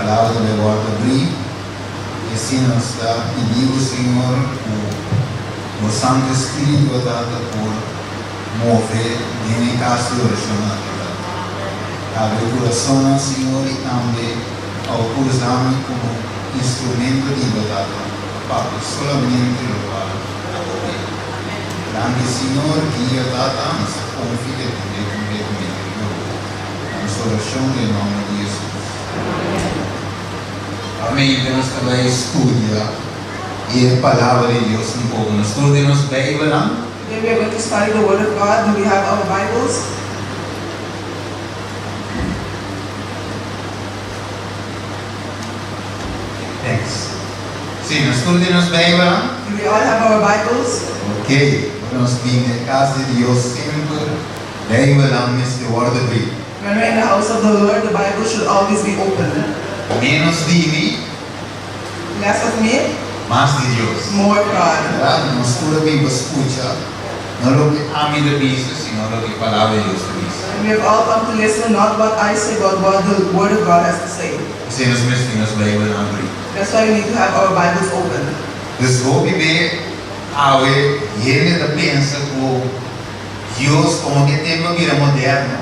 palabra ta bai wòrdu abrí. I asina nos ta pidi bo, Señor, ku bo Santu Spiritu, o Tata, por move den e kas di orashon aki, Tata. Habri kurasonnan, Señor, i tambe abo por usa mi komo instrumento di bo, Tata, pa papia solamente lokual abo ke. Danki, Señor, guia, Tata, nos ta konfia di atendé kompletamente riba bo. Na nos orashon den nòmber di Hesus. Amén. Nos ta bai studia e Palabra di Dios un poko. Nos tur den nos Beibelnan. Today we are going to study the word of God. Do we have our Bibles? Thanks. Sí, nos tur den nos Beibelnan. Do we all have our Bibles? Ok, ora nos bini e kas di Dios semper Beibelnan mester wòrdu abrí. When we're in the house of the Lord, the Bible should always be open. Ménos di mi. Less of me. Mas di Dios. More of God. Bèrdat? Nos tur a bin pa skucha, no loke ami ta bisa, sino loke e Palabra di Dios ta bisa. And we have all come to listen not what I say but what the Word of God has to say. P'esei nos mester tin nos Beibel abrí. That's why we need to have our Bibles open. Dus hopi be awe hende ta pensa ku Dios komo ke tempu a bira moderno.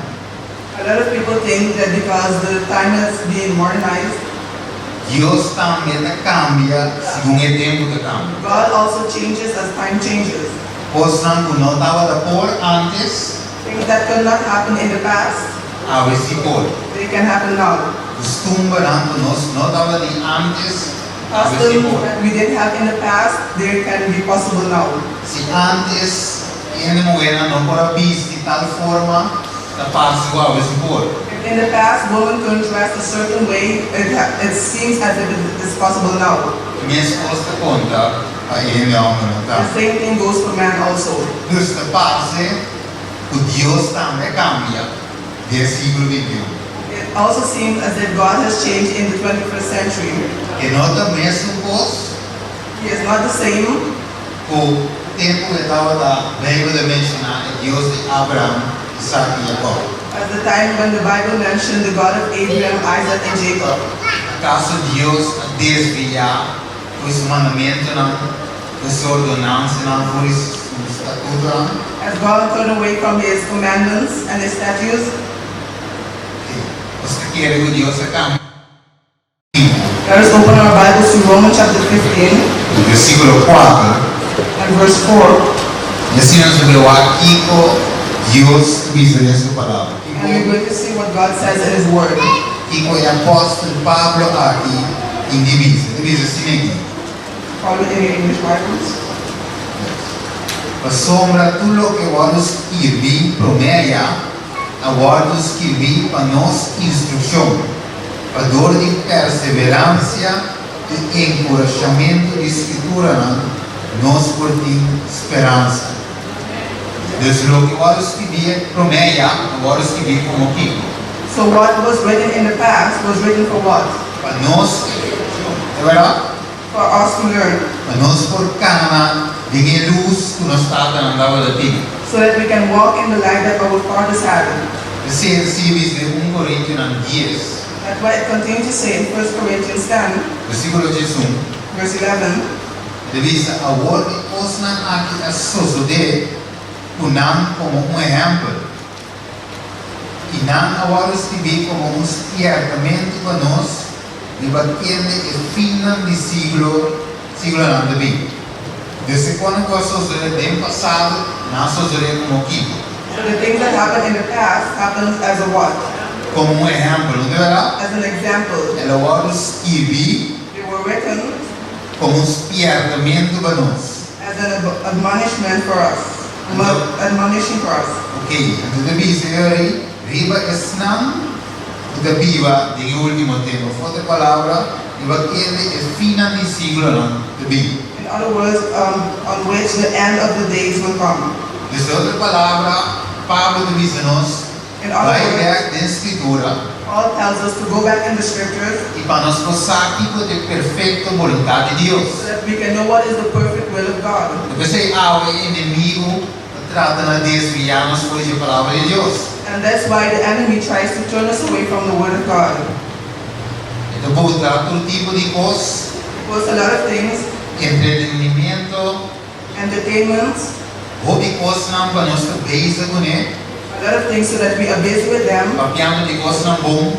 A lot of people think that because the time has been modernized. Dios tambe ta kambia segun e tempu ta kambia. God also changes as time changes. Kosnan ku no tabata por antes. Things that could not happen in the past. Awe si por. They can happen now. Kustumbernan ku nos no tabatin antes, awe si Customs por. that we didn't have in the past, they can be possible now. Si antes hende muhénan no por a bisti tal forma, ta parse ku awe si por. If in the past women couldn't dress a certain way, it it seems as if it is possible now. E mes kos ta konta pa e hende hòmbernan The tambe. same thing goes for men also. Dus ta parse ku Dios tambe a kambia den e siglo bintiun. It also seems as if God has changed in the 21st century. E no ta mesun kos. He is not the same. Ku tempu e tabata Beibel ta menshoná e Dios di Abraham, Isak i Jakòb? As the time when the Bible mentioned the God of Abraham, Isaac and Jacob. Akaso Dios a desviá for su mandamentunan, for su ordonansanan, for di su statutonan? Has God turned away from his commandments and his statutes? Nos ta kere ku Dios a kambia. Let us open our Bibles to Romans chapter 15. Versíkulo kuater. And verse four. I asina nos ta bai wak kiko Dios ta bisa den su Palabra. And we're going to see what God says in His Word. Kiko e apòstel Pablo aki tin di bisa? E ta bisa asina aki. Follow in your English Bibles. Yes. Pasobra tur loke wòrdu skirbí promé ya, a wòrdu skirbí pa nos instrukshon. Pa dor di perseveransia i enkurashamentu di Skrituranan, nos por tin speransa. Dus loke wòrdu skibí e promé ya, a wòrdu skibí komo kiko? So what was written in the past was written for what? Pa nos instrukshon, e bèrdat? For us to learn. Pa nos por kana den e lus ku nos tatanan tabata tin. So that we can walk in the light that our fathers had. P'esei ta sigui bisa den un Korintionan dies. That's why it continues to say in First Corinthians ten. Versíkulo diesun. Verse 11. E ta bisa, Awor e kosnan aki a sosodé ku nan komo un ehèmpel, i nan a wòrdu skibí komo un spièrtamentu pa nos, Riba kende e finnan di siglo siglonan ta bin. Desde cuando cu a sosode den pasado, nan a sosode como kiko? So the things that happened in the past happens as a what? Como un ehempel, no ta verdad? As an example. El a wordo skirbi. They were written. Como un spiertamentu pa nos. As an admonishment for us. Admonishing for us. Ok, anto ta bisa e ora ei, riba esnan. Ku ta biba den e último tempu. Of otro palabra, riba kende e finnan di siglonan ta bin. In other words, on which the end of the days will come. Dus den otro palabra, Pablo ta bisa nos, In other bai words, bèk den Skritura. Paul tells us to go back in the scriptures. I pa nos por sa kiko ta e perfekto boluntat di Dios. So that we can know what is the perfect will of God. Ta p'esei awe e enemigu Ta trata na desviá nos for di e Palabra di Dios. And that's why the enemy tries to turn us away from the word of God. E ta Buta tur tipo di kos, We post a lot of things, entretenimentu, entertainment, hopi kosnan pa nos ta bezig kuné, a lot of things so that we are busy with them, papiando di kosnan bon,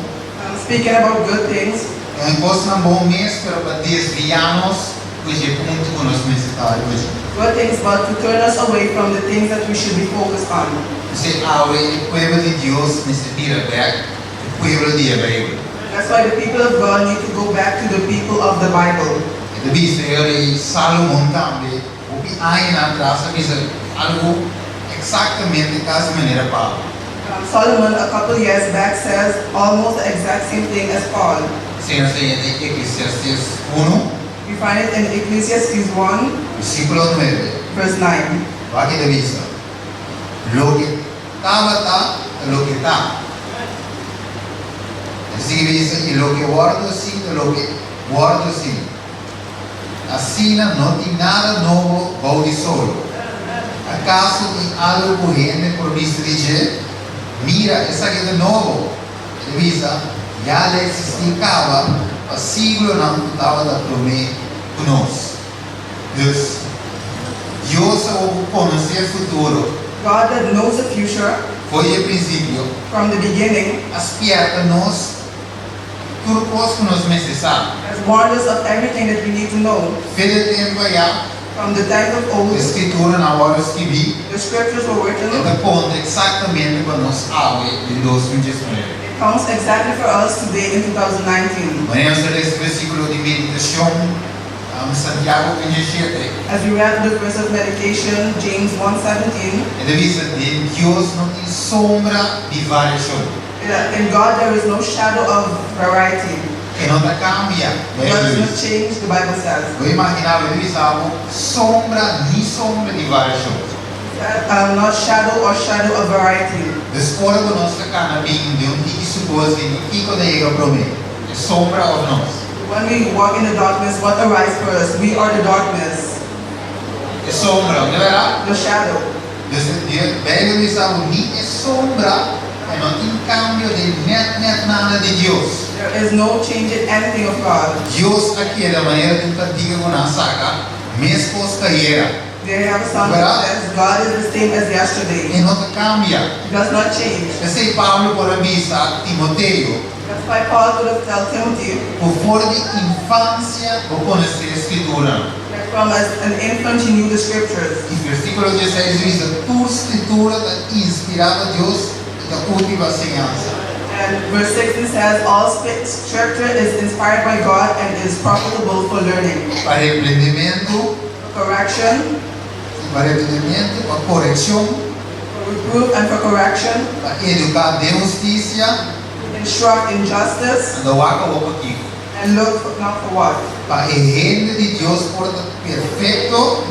speaking about good things. E kosnan bon mes, pero pa desviá nos for di e punto ku nos mester ta awe. Good things, but to turn us away from the things that we should be focused on. P'esei awe e pueblo di Dios mester bira bèk e pueblo di Beibel. That's why the people of God need to go back to the people of the Bible. E ta bisa rei Salomon tambe, hopi aña atras, a bisa algu eksaktamente kasi manera Pablo. Solomon, a couple years back, says almost the exact same thing as Paul. Esei nos ta haña den Eklesiastés 1, We find it in Ecclesiastes 1, versíkulo 9. verse 9. Wak e ta bisa. Loke tabata, ta loke ta. E sigui bisa, i loke wòrdu hasí, ta loke wòrdu hasí. Asina no tin nada nobo bou di solo. Akaso tin algu ku hende por bisa di dje, Mira, esaki ta nobo? E ta bisa, Ya el a eksistí kaba pa siglonan ku tabata promé ku nos. Dus, Dios a wou konosé futuro. God that knows the future. For di e prinsipio. From the beginning. A spièrta nos tur kos ku nos mester sa. Has warned us of everything that we need to know. Fe di e tempu ayá. From the times of old. E Skrituranan a wòrdu skibí. The scriptures were written. E ta konta eksaktamente pa nos awe den 2019. It counts exactly for us today in 2019. Manera nos ta lesa e versíkulo di meditashon, Santiago 1:17. As we read the verse of meditation, James 1:17. E ta bisa, Den Dios no tin sombra di variashon. In God there is no shadow of variety. E no ta kambia, God Beibel does not bisa. change, the Bible says. Bo imaginá bo ta bisa bo sombra ni sombra di variashon. Not shadow or shadow of variety. Dus ora ku nos ta kana bin den un tiki supos di kiko ta yega promé, e sombra òf nos? When we walk in the darkness, what arise first, we or the darkness? E sombra, no bèrdat? The shadow. Dus e Beibel bisa ku ni e sombra e no tin kambio den nèt nèt nada di Dios. There is no change in anything of God. Dios a keda manera di un kantiga ku nan saka meskos ku ayera. They have a song that says, God is the same as yesterday. E no ta kambia. He does not change. P'esei Pablo por a bisa Timoteo. That's why Paul could have tell Timothy. Ku for di infansia bo konosé e Skrituranan. That from as an infant he knew the scriptures. I versíkulo dieseis ta bisa, Tur Skritura ta inspirá pa Dios i ta útil pa siñansa. And verse 16 says, All scripture is inspired by God and is profitable for learning. Pa reprendementu. For correction. Sí, pa reprendementu, pa korekshon. For reproof and for correction. Pa eduká den hustisia. To instruct in justice. Anto wak awor pa kiko. And look now for what? Pa e hende di Dios por ta perfekto.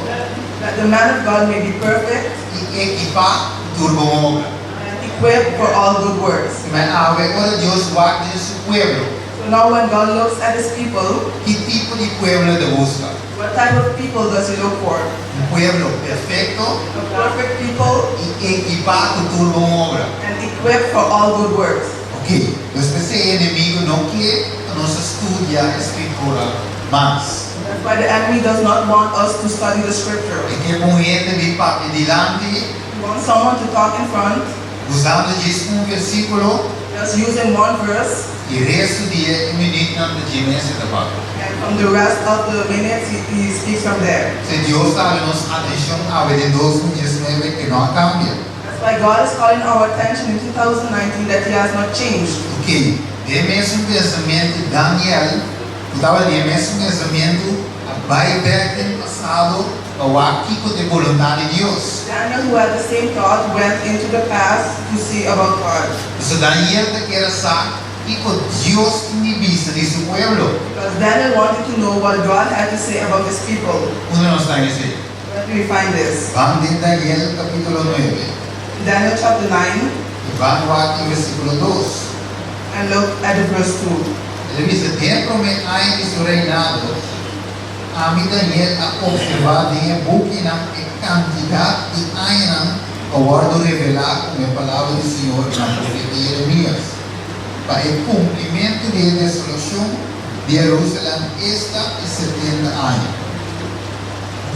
That the man of God may be perfect. I ekipá ku tur bon obra. And equipped for all good works. Mei awe ora Dios wak den su pueblo. So now when God looks at his people. Ki tipo di pueblo e ta buska? What type of people does he look for? Un pueblo perfekto. A perfect people. I ekipá ku tur bon obra. And equipped for all good works. Ok, dus p'esei e enemigu no ke pa nos a studia e Skritura mas. That's why the enemy does not want us to study the scripture. E ke pa un hende bin papia dilanti. He wants someone to talk in front. Usando djis un versíkulo. Just using one verse. I restu di e minütnan ta dje mes e ta papia. And from the rest of the minutes he he speaks from there. Si Dios ta hala nos atenshon awe den 2019 e no a kambia. That's why God is calling our attention in 2019 that he has not changed. Ok, den e mesun pensamentu Daniel, ku tabata den e mesun pensamentu, a bai bèk den pasado pa wak kiko ta e boluntat di Dios. Daniel who had the same thought went into the past to see about God. Pasobra Daniel ta kier a sa kiko Dios tin di bisa di su pueblo. Because Daniel wanted to know what God had to say about his people. Unda nos ta haña esei? Where do we find this? Ban den Daniel kapítulo nuebe. In Daniel chapter nine. I ban wak e versíkulo dos. And look at the verse two. E ta bisa, Den e promé aña di su reinado, ami Daniel a opservá den e bukinan e kantidat di añanan ku a wòrdu revelá komo e palabra di Señor na profeta Jeremias, pa e kumplimentu di e desolashon. di Jerusalèm, esta e 70 aña.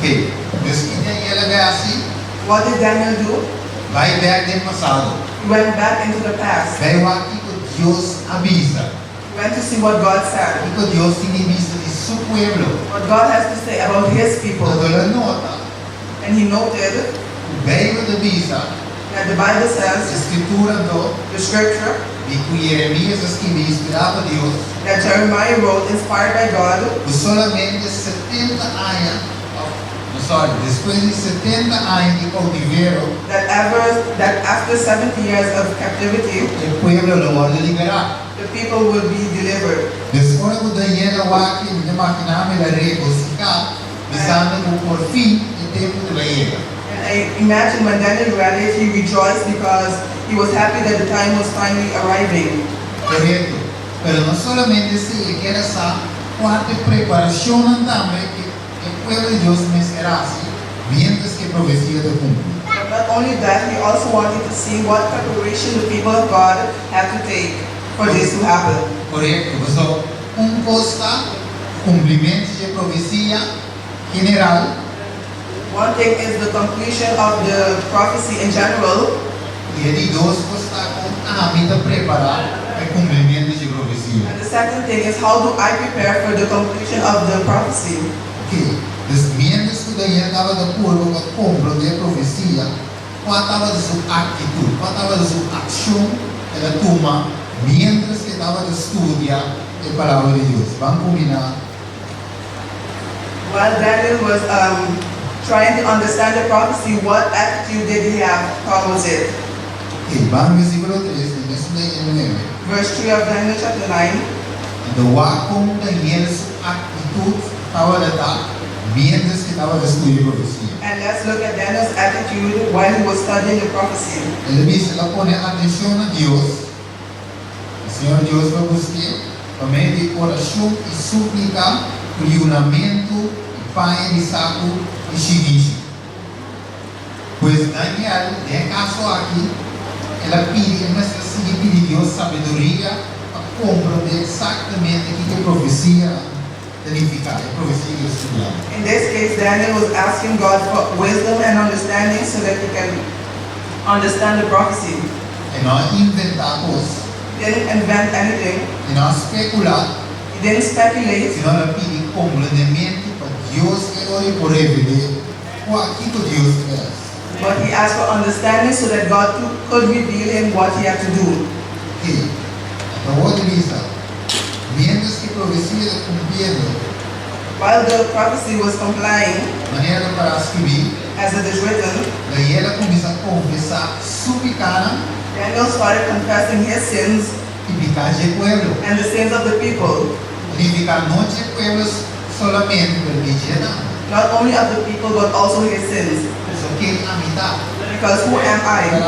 Ok, dus kiko Daniel a hasi? What did Daniel do? Bai bèk den pasado. He went back into the past. Bai wak kiko Dios a bisa. He went to see what God said. Kiko Dios tin di bisa di su pueblo. What God has to say about his people. Anto el a nota, And he noted Beibel ta bisa, that the Bible says, Skritura do, the scripture, di ku Jeremias a skirbi inspirá pa Dios, that Jeremiah wrote, inspired by God, ku solamente 70 aña, oh, no, sorry, despues di 70 aña di koutiverio, that after 70 years of captivity, e pueblo lo wòrdu liberá. The people will be delivered. Despues ku Daniel a wak, mi ta imaginá mi el a regosihá, bisando ku por fin e tempu ta bai yega. And I imagine when Daniel read it, he rejoiced because he was happy that the time was finally arriving. Korekto. Pero no solamente esei, e ker a sa kua ta e preparashon tambe ku e pueblo di Dios mester hasi, mientras ku e profesia ta kumpli. But not only that, he also wanted to see what preparation the people of God had to take for this to happen. Korekto. So, un kos ta kumplimentu di profesia general. One thing is the completion of the prophecy in general, I e di dos kos ta kon ami ta prepará pa kumplimentu di profesia. And the second thing is, how do I prepare for the completion of the prophecy? Ok. Dus mientras ku Daniel tabata purba pa komprondé e profesia, kua tabata su aktitut, kua tabata su akshon el a tuma mientras ku e tabata studia e Palabra di Dios? Ban kombiná. While Daniel was trying to understand the prophecy, what attitude did he have towards it? Ok, ban versíkulo 3, di mesun Daniel 9. Verse 3 of Daniel chapter 9. Anto wak kon Daniel su aktitut tabata mientras ku e tabata studia e profesia. And let's look at Daniel's attitude while he was studying the prophecy. El a bisa, el a pone atenshon na Dios. E Señor Dios pa busk'é pa medio di orashon i súplika ku yunamentu i paña di saku i shinishi. Pues Daniel, den e kaso aki, el a pidi, el mester a sigui pidi Dios sabiduria pa komprondé eksaktamente kiko e profesianan ta nifiká, e profesia ku el a studiá. In this case, Daniel was asking God for wisdom and understanding so that he can understand the prophecy. E no a inventá kos. He didn't invent anything. E no a spekulá. He didn't speculate. Sino el a pidi komprendementu pa Dios e ora por revel'é kua kiko Dios ta hasi. But he asked for understanding so that God could reveal him what he had to do. Ke awor ta bisa, miéntras ku e profesia ta kumpliendo, While the prophecy was complying, manera ta pará skibí, as it is written, Daniel a kuminsá konfesá su pikánan Daniel started confessing his sins i piká dje pueblo. And the sins of the people. Nifiká no dje pueblo solamente, pero di dje tambe. Not only of the people, but also his sins. Pasobra ken ami ta? Because who am I? Mi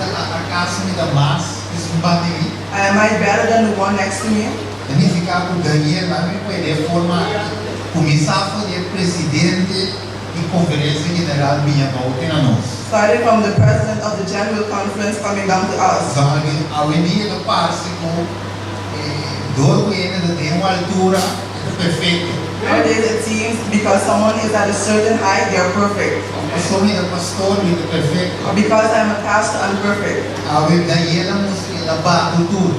ta akaso mi ta mas ku esun banda di mi? Am I better than the one next to me? Ta nifiká ku Daniel a mi pone den forma aki, kuminsá for di e presidente di Konferensia General biña bou te na nos. Starting from the president of the General Conference coming down to us. So awendia ta parse ku e dor ku hende ta den un altura e ta perfekto. Nowadays it seems because someone is at a certain height they are perfect. Òf pasobra mi ta pastor mi ta perfekto. Or because I am a pastor I'm perfect. Awe Daniel a mustra el a baha ku tur.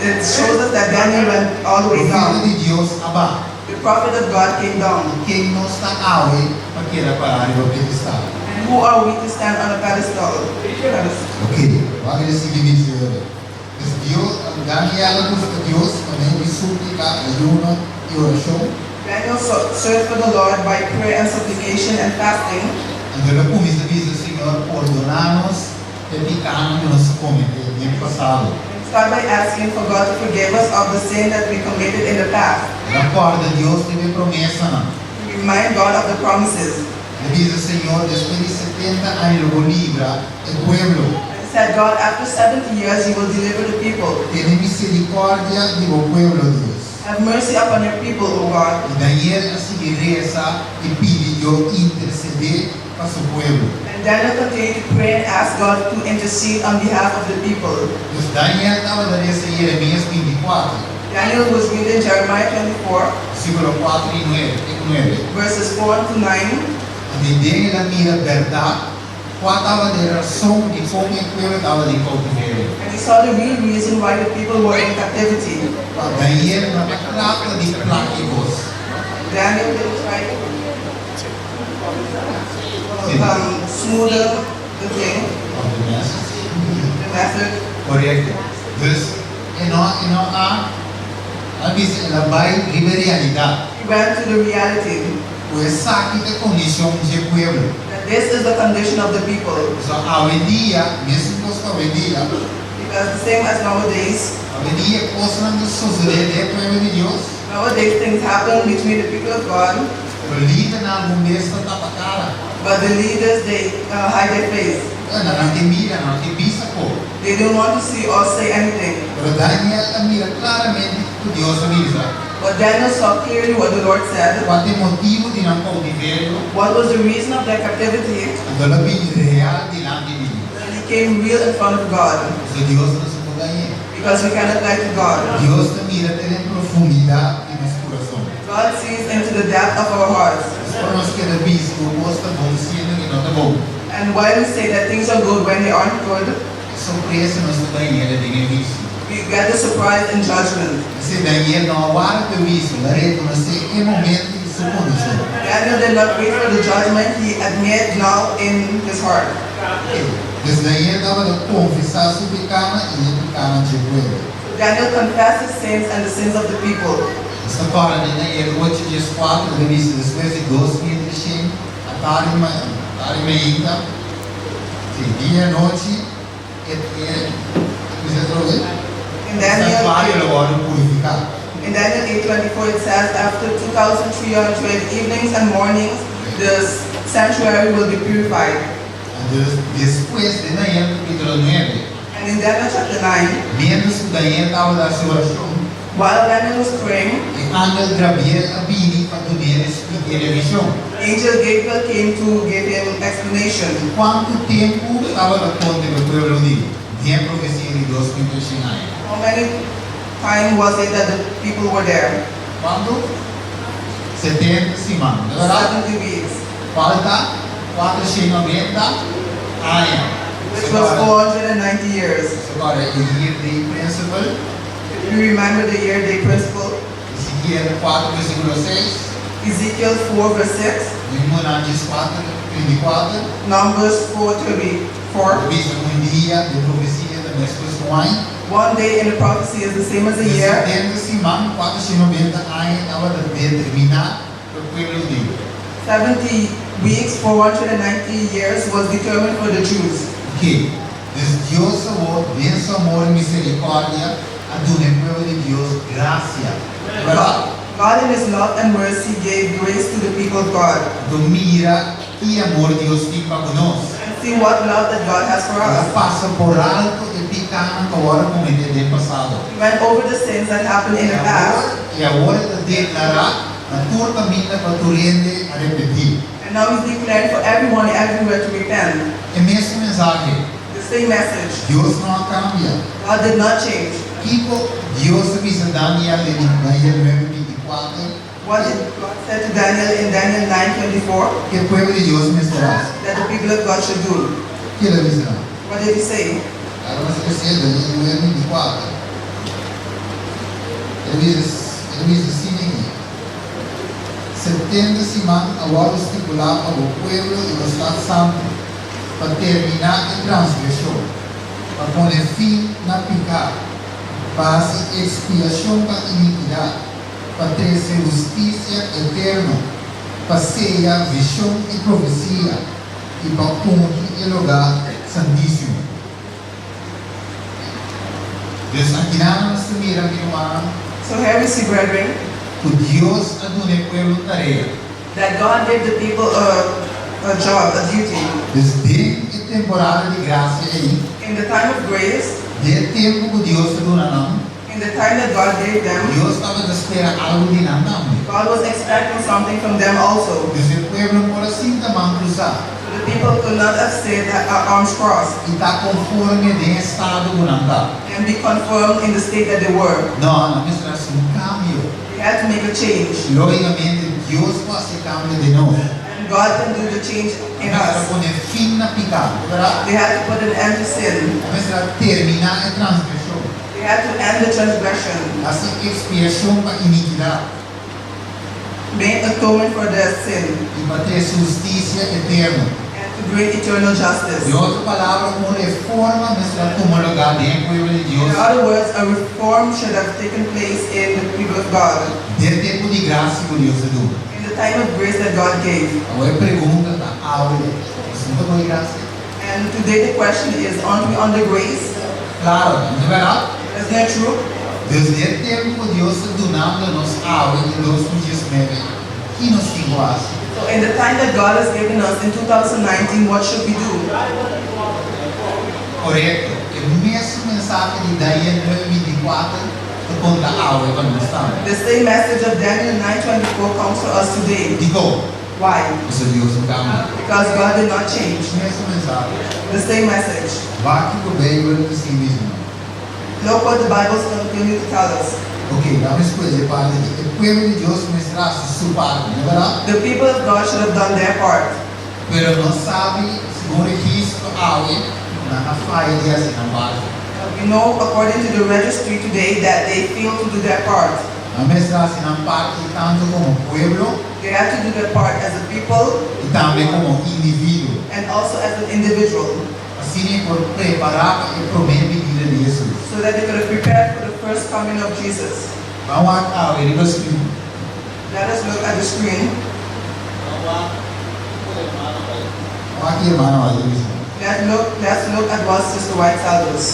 It shows us that Daniel went all the way Profeta down. di Dios a baha. The prophet of God came down. Ken nos ta awe pa keda pará riba pedestal? And who are we to stand on a pedestal? Ok, wak e sigui bisa ora. Pues Dios, Daniel a buska Dios pa medio di súplika, ayuno i orashon. Daniel searched for the Lord by prayer and supplication and fasting. Anto el a kuminsá bisa, Señor, pordoná nos e pikánan ku nos a kometé den pasado. Start by asking for God to forgive us of the sin that we committed in the past. El a kòrda Dios riba e promesanan. Remind God of the promises. El a bisa, Señor, despues di setenta aña lo bo libra e pueblo. And he said, God, after 70 years you will deliver the people. Tene miserikòrdia di bo pueblo, Dios. Have mercy upon your people, O God. I Daniel a sigui resa i pidi Dios intersedé pa su pueblo. And Daniel continued to pray and ask God to intercede on behalf of the people. Dus Daniel tabata resa Jeremias 24. Daniel was reading Jeremiah 24, versíkulo 4 i 9, i 9. Verses 4 to 9. Anto el a mira bèrdat, kua tabata e rason di kon e pueblo tabata den koutiverio. And he saw the real reason why the people were in captivity. Daniel no a trata di plak e kos. Daniel didn't try to smoother the thing, Of the message. The message. Korekto. Dus, e no a bisa, el a bai riba realidat. He went to the reality Ku esaki ta e kondishon di pueblo. That this is the condition of the people. So, awendia, mesun kos awendia, Because the same as nowadays, awendia kosnan ta sosodé den pueblo di Dios, nowadays things happen between the people of God, pero lidernan algun bes ta tapa kara. But the leaders, they hide their face. Nan no ke mira, nan no ke bisa ko. They don't want to see or say anything. Pero Daniel a mira klaramente ku Dios a bisa. But Daniel saw clearly what the Lord said. Kua ta e motibu di nan koutiverio, What was the reason of their captivity? Anto el a bini real dilanti di Dios. And he came real in front of God. So Dios no se por gaña. Because we cannot lie to God. Dios ta mira den profundidat di nos kurason. God sees into the depth of our hearts. Ora nos keda bisa ku kos ta bon, siendo ku no ta bon. And while we say that things are good when they aren't good, Sorpresa nos ta haña den huisio. We get the surprise in judgment. Si Daniel no a warda pa huisio, el a rekonosé e momento i su kondishon. Daniel did not wait for the judgment, he admitted now in his heart. Pues Daniel tabata konfesá su pikánan i e pikánan di pueblo. Daniel confessed his sins and the sins of the people. Esta para de Daniel 8, 14, el a bisa despues di 2300, atardi mainta, si, dia i anochi, e, e, In Daniel, santuario lo wòrdu purifiká. In Daniel 8:24 it says, "After 2,300 evenings and mornings, the sanctuary will be purified." Anto, despues di Daniel kapítulo 9, And in Daniel chapter 9, mientras ku Daniel tabata hasi orashon, while Daniel was praying, e angel Gabriel a bini pa dun'é e vishon. Angel Gabriel came to give him explanation. Kuantu tempu tabata konta pa e pueblo hudiu? Den profesia di 2300 aña. How many time was it that the people were there? Kuantu? 70 siman, no ta bèrdat? 70 weeks, Falta 490 aña. Which was 490 years. Awor, e year day principle, If you remember the year day principle, Ezekiel 4, versíkulo 6, Ezekiel 4 verse 6, Númeronan 4, 34, Numbers 4:34. Bisa un dia den profesia ta meskos ku aña. One day in the prophecy is the same as a year. 70 siman, 490 aña, tabata determiná pa e pueblo hudiu. 70 weeks, 490 years was determined for the Jews. Ok. Dus Dios, amor, den su amor i miserikòrdia, a duna e pueblo di Dios grasia. Bèrdat? God in His love and mercy gave grace to the people of God. Anto mira ki amor Dios tin pa ku nos. And see what love that God has for El a us. Pasa por alto e pikánan ku a wòrdu kometé den pasado. He went over the sins that happened in the past. I awor e ta deklará na tur kaminda pa tur hende arepentí. And now He's declaring for everyone everywhere to repent. E mesun mensahe. The same message. Dios no a kambia. God did not change. Kiko Dios a bisa Daniel den Daniel 9:24, What did God say to Daniel in Daniel 9:24 ku e pueblo di Dios mester hasi? That the people of God should do? Kiko el a bisa? What did he say? Awor nos ta lesa Daniel 9:24. El a bisa asina aki: 70 siman a wòrdu stipulá pa e pueblo i e stat santu, pa terminá e transgreshon, pa pone fin na piká, pa hasi ekspiashon pa inikidat, pa trese hustisia eterno, pa seya vishon i profesia, i pa ungi e lugá santísimo. Dus aki nos ta mira, mi ruman, So here we see, brethren, ku Dios a duna e pueblo tarea. That God gave the people a job, a duty. Dus den e temporada di grasia ei, In the time of grace, den tempu ku Dios a duna nan, In the time that God gave them, Dios tabata spera algu di nan tambe. God was expecting something from them also. Dus e pueblo no por a sinta man krusá So the people could not have stayed at arms crossed i ta konforme den e estado ku nan ta. And be conformed in the state that they were. No, nan mester hasi un kambio. They had to make a change. Lógikamente, Dios por hasi kambio den nos. And God can do the change in Nan mester us. pone fin na piká, berdat? They had to put an end to sin. Nan mester terminá e transgreshon. They had to end the transgression, Hasi ekspiashon pa inikidat make atonement for their sin, i pa trese hustisia eterno. And to bring eternal justice. Den otro palabra, un reforma mester a tuma lugá den e pueblo di In Dios other words, a reform should have taken place in the people of God, den tempu di grasia ku Dios a duna. In the time of grace that God gave. Awor e pregunta ta, awe, nos no ta bou di grasia? And today the question is, aren't we under grace? Klaro, no ta berdat? Isn't it true? Desde e tempu ku Dios ta dunando nos awe den 2019, ki nos tin ku hasi? So in the time that God has given us in 2019, what should we do? Korekto. E mesun mensahe di Daniel 9:24 ta konta awe pa nos tambe. The same message of Daniel 9:24 comes to us today. Dikon? Why? Pasobra Dios no kambia. Because God did not change. Mesun mensahe. The same message. Wak kiko Beibel ta sigui bisa. Look what the Bible continues to tell us. Ok, ban skohe e parti aki. E pueblo di Dios mester a hasi su parti, no ta berdat? The people of God should have done their part. Pero nos sabi, segun registro awe, nan a faya di hasi nan parti. We know, according to the registry today, that they failed to do their part. Nan mester a hasi nan parti tantu komo pueblo They had to do their part as a people i tambe komo individuo. And also as an individual, Asina nan por prepará pa e promé binida di Hesus. So that they could have prepared for the first coming of Jesus. Ban wak awe riba screen. Let us look at the screen. Wak e hermano White ta bisa. Let's look at what Sister White tells us.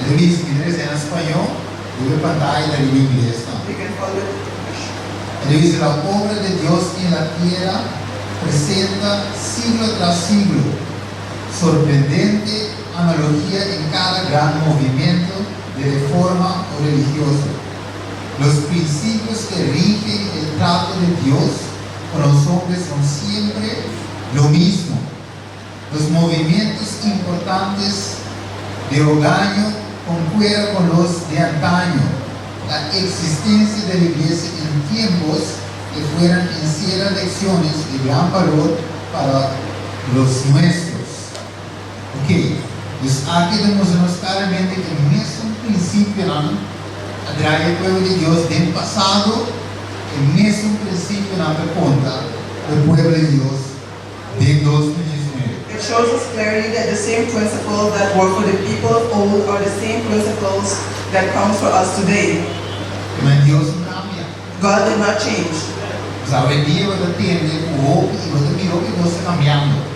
E ta bisa, mi ta lesa na spañó, riba e pantaya ta riba ingles tambe. You can follow it in English. E ta bisa, La obra de Dios en la tierra presenta siglo tras siglo sorprendente analogía en cada gran movimiento de reforma o religioso. Los principios que rigen el trato de Dios con los hombres son siempre lo mismo. Los movimientos importantes de hogaño concuerdan con los de antaño. La existencia de la iglesia en tiempos que fueran encierra lecciones de gran valor para los nuestros. Ok, dus aki ta mustra nos klaramente ku e mesun prinsipionan a drai e pueblo di Dios den pasado, e mesun prinsipionan ta konta pa e pueblo di Dios den 2019. It shows us clearly that the same principles that were for the people of old are the same principles that comes for us today. Ma Dios no kambia. God did not change. Pues awendia bo ta tende ku hopi i bo ta mira hopi kos ta kambiando.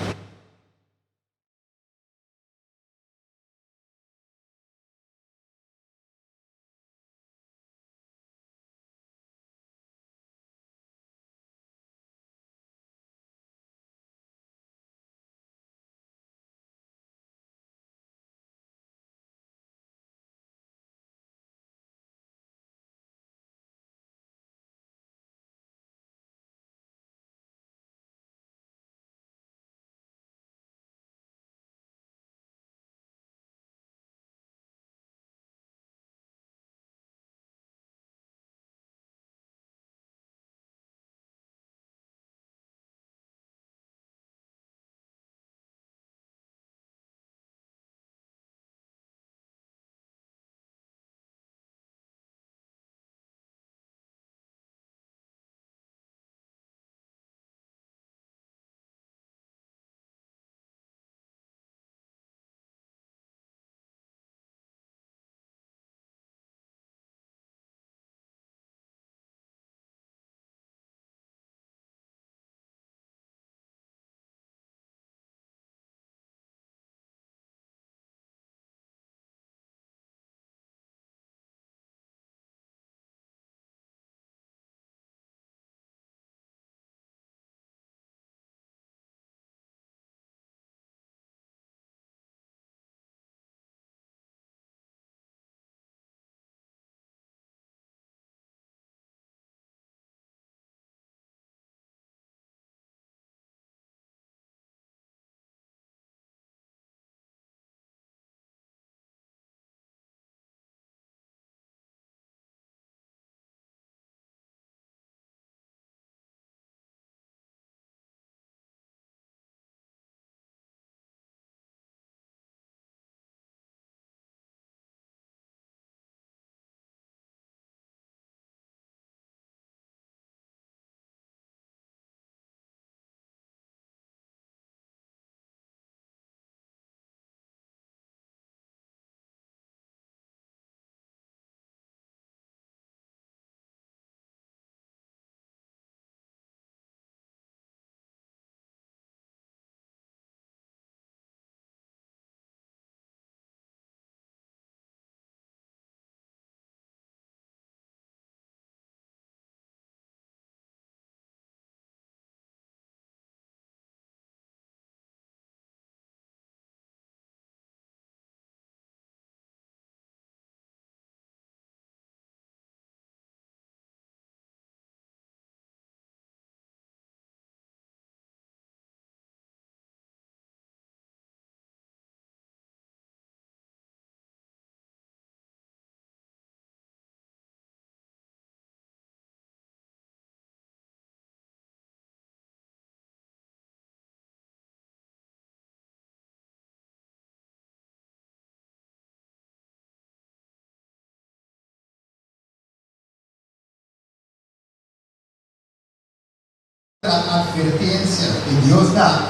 La advertencia que Dios da,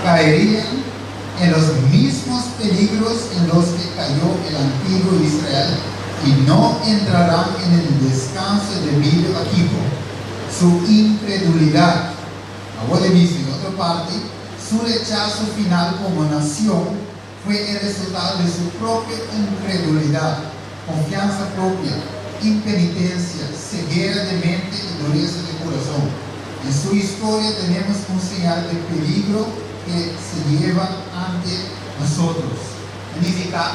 caerían en los mismos peligros en los que cayó el antiguo Israel y no entrarán en el descanso debido a tipo su incredulidad. Ahora dice en otra parte, su rechazo final como nación fue el resultado de su propia incredulidad, confianza propia, impenitencia, ceguera de mente y dureza de corazón. En su historia tenemos un señal de peligro que se lleva ante nosotros. Significa,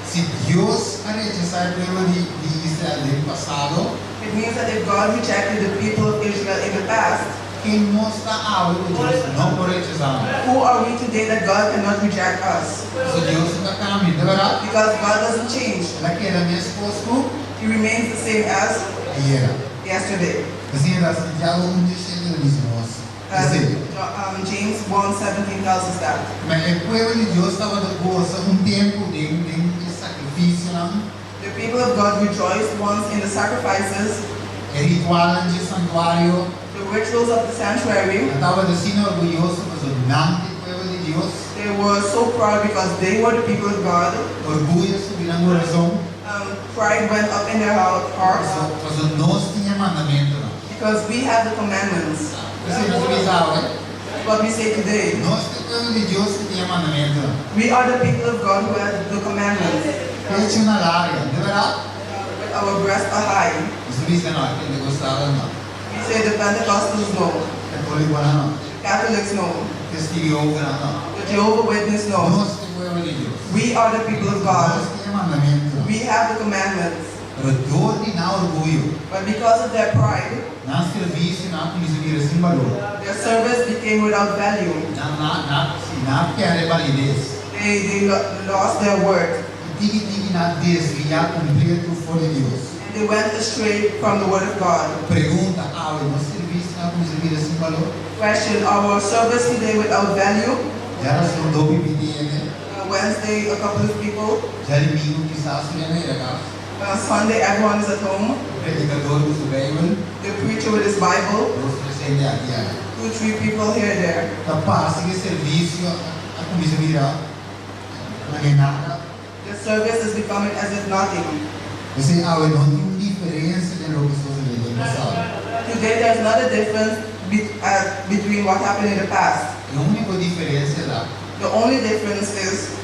si Dios a rechasá e pueblo di Israel den pasado, It means that if God rejected the people of Israel in the past, ken nos ta awe ku Dios no por rechasá? Who are we today that God cannot reject us? Si Dios no ta kambia, di berdat? Because God doesn't change. El a keda meskos ku He remains the same as ayera. Yesterday. Asina ta Santiago 1:7 ta bisa nos. Esei. James 1:17 tells us that. Ma e pueblo di Dios tabata gosa un tempu den e sakrifisionan, The people of God rejoiced once in the sacrifices, e ritualnan di santuario. The rituals of the sanctuary. Nan tabata asina orguyoso pasobra nan ta e pueblo di Dios. They were so proud because they were the people of God. Orguyo a subi nan kurason. Pride went up in their hearts Pasobra nos tin e mandamentunan. Because we have the commandments. P'esei nos ta bisa awe, What we say today. Nos ta e pueblo di Dios ku tin e mandamentunan. We are the people of God who have the commandments. Pechu na laria, di berdat? With our breasts are high. Nos ta bisa no, e Pentekostalnan no. We say the Pentecostals no. Katólikonan no. Catholics no. Testigu di Jehovanan no. The Jehovah Witness no. Nos ta e pueblo di Dios. We are the people of God. Nos tin e mandamentunan. We have the commandments. Pero dor di nan orguyo. But because of their pride, Nan servisio nan a kuminsá bira sin balor. Their service became without value. Nan nan nan si nan a pèrdè balides. They lost their worth. I tiki tiki nan a desviá kompleto for di Dios. And they went astray from the word of God. Pregunta, Awe nos servisio nan a kuminsá bira sin balor? Question, Our service today without value? Djarason dopi binti hende. Wednesday, a couple of people. Djadumingu kisas tur hende a yega kas. Sunday, everyone is at home. Predikador ku su Beibel. The preacher with his Bible. Dos tres hende aki aya. Two, three people here and there. Ta parse ku e servisio a kuminsá bira manera nada. The service is becoming as if nothing. P'esei awe no tin un diferensia den loke sosodé den pasado. Today there's not a difference between what happened in the past. E úniko diferensia ta. The only difference is.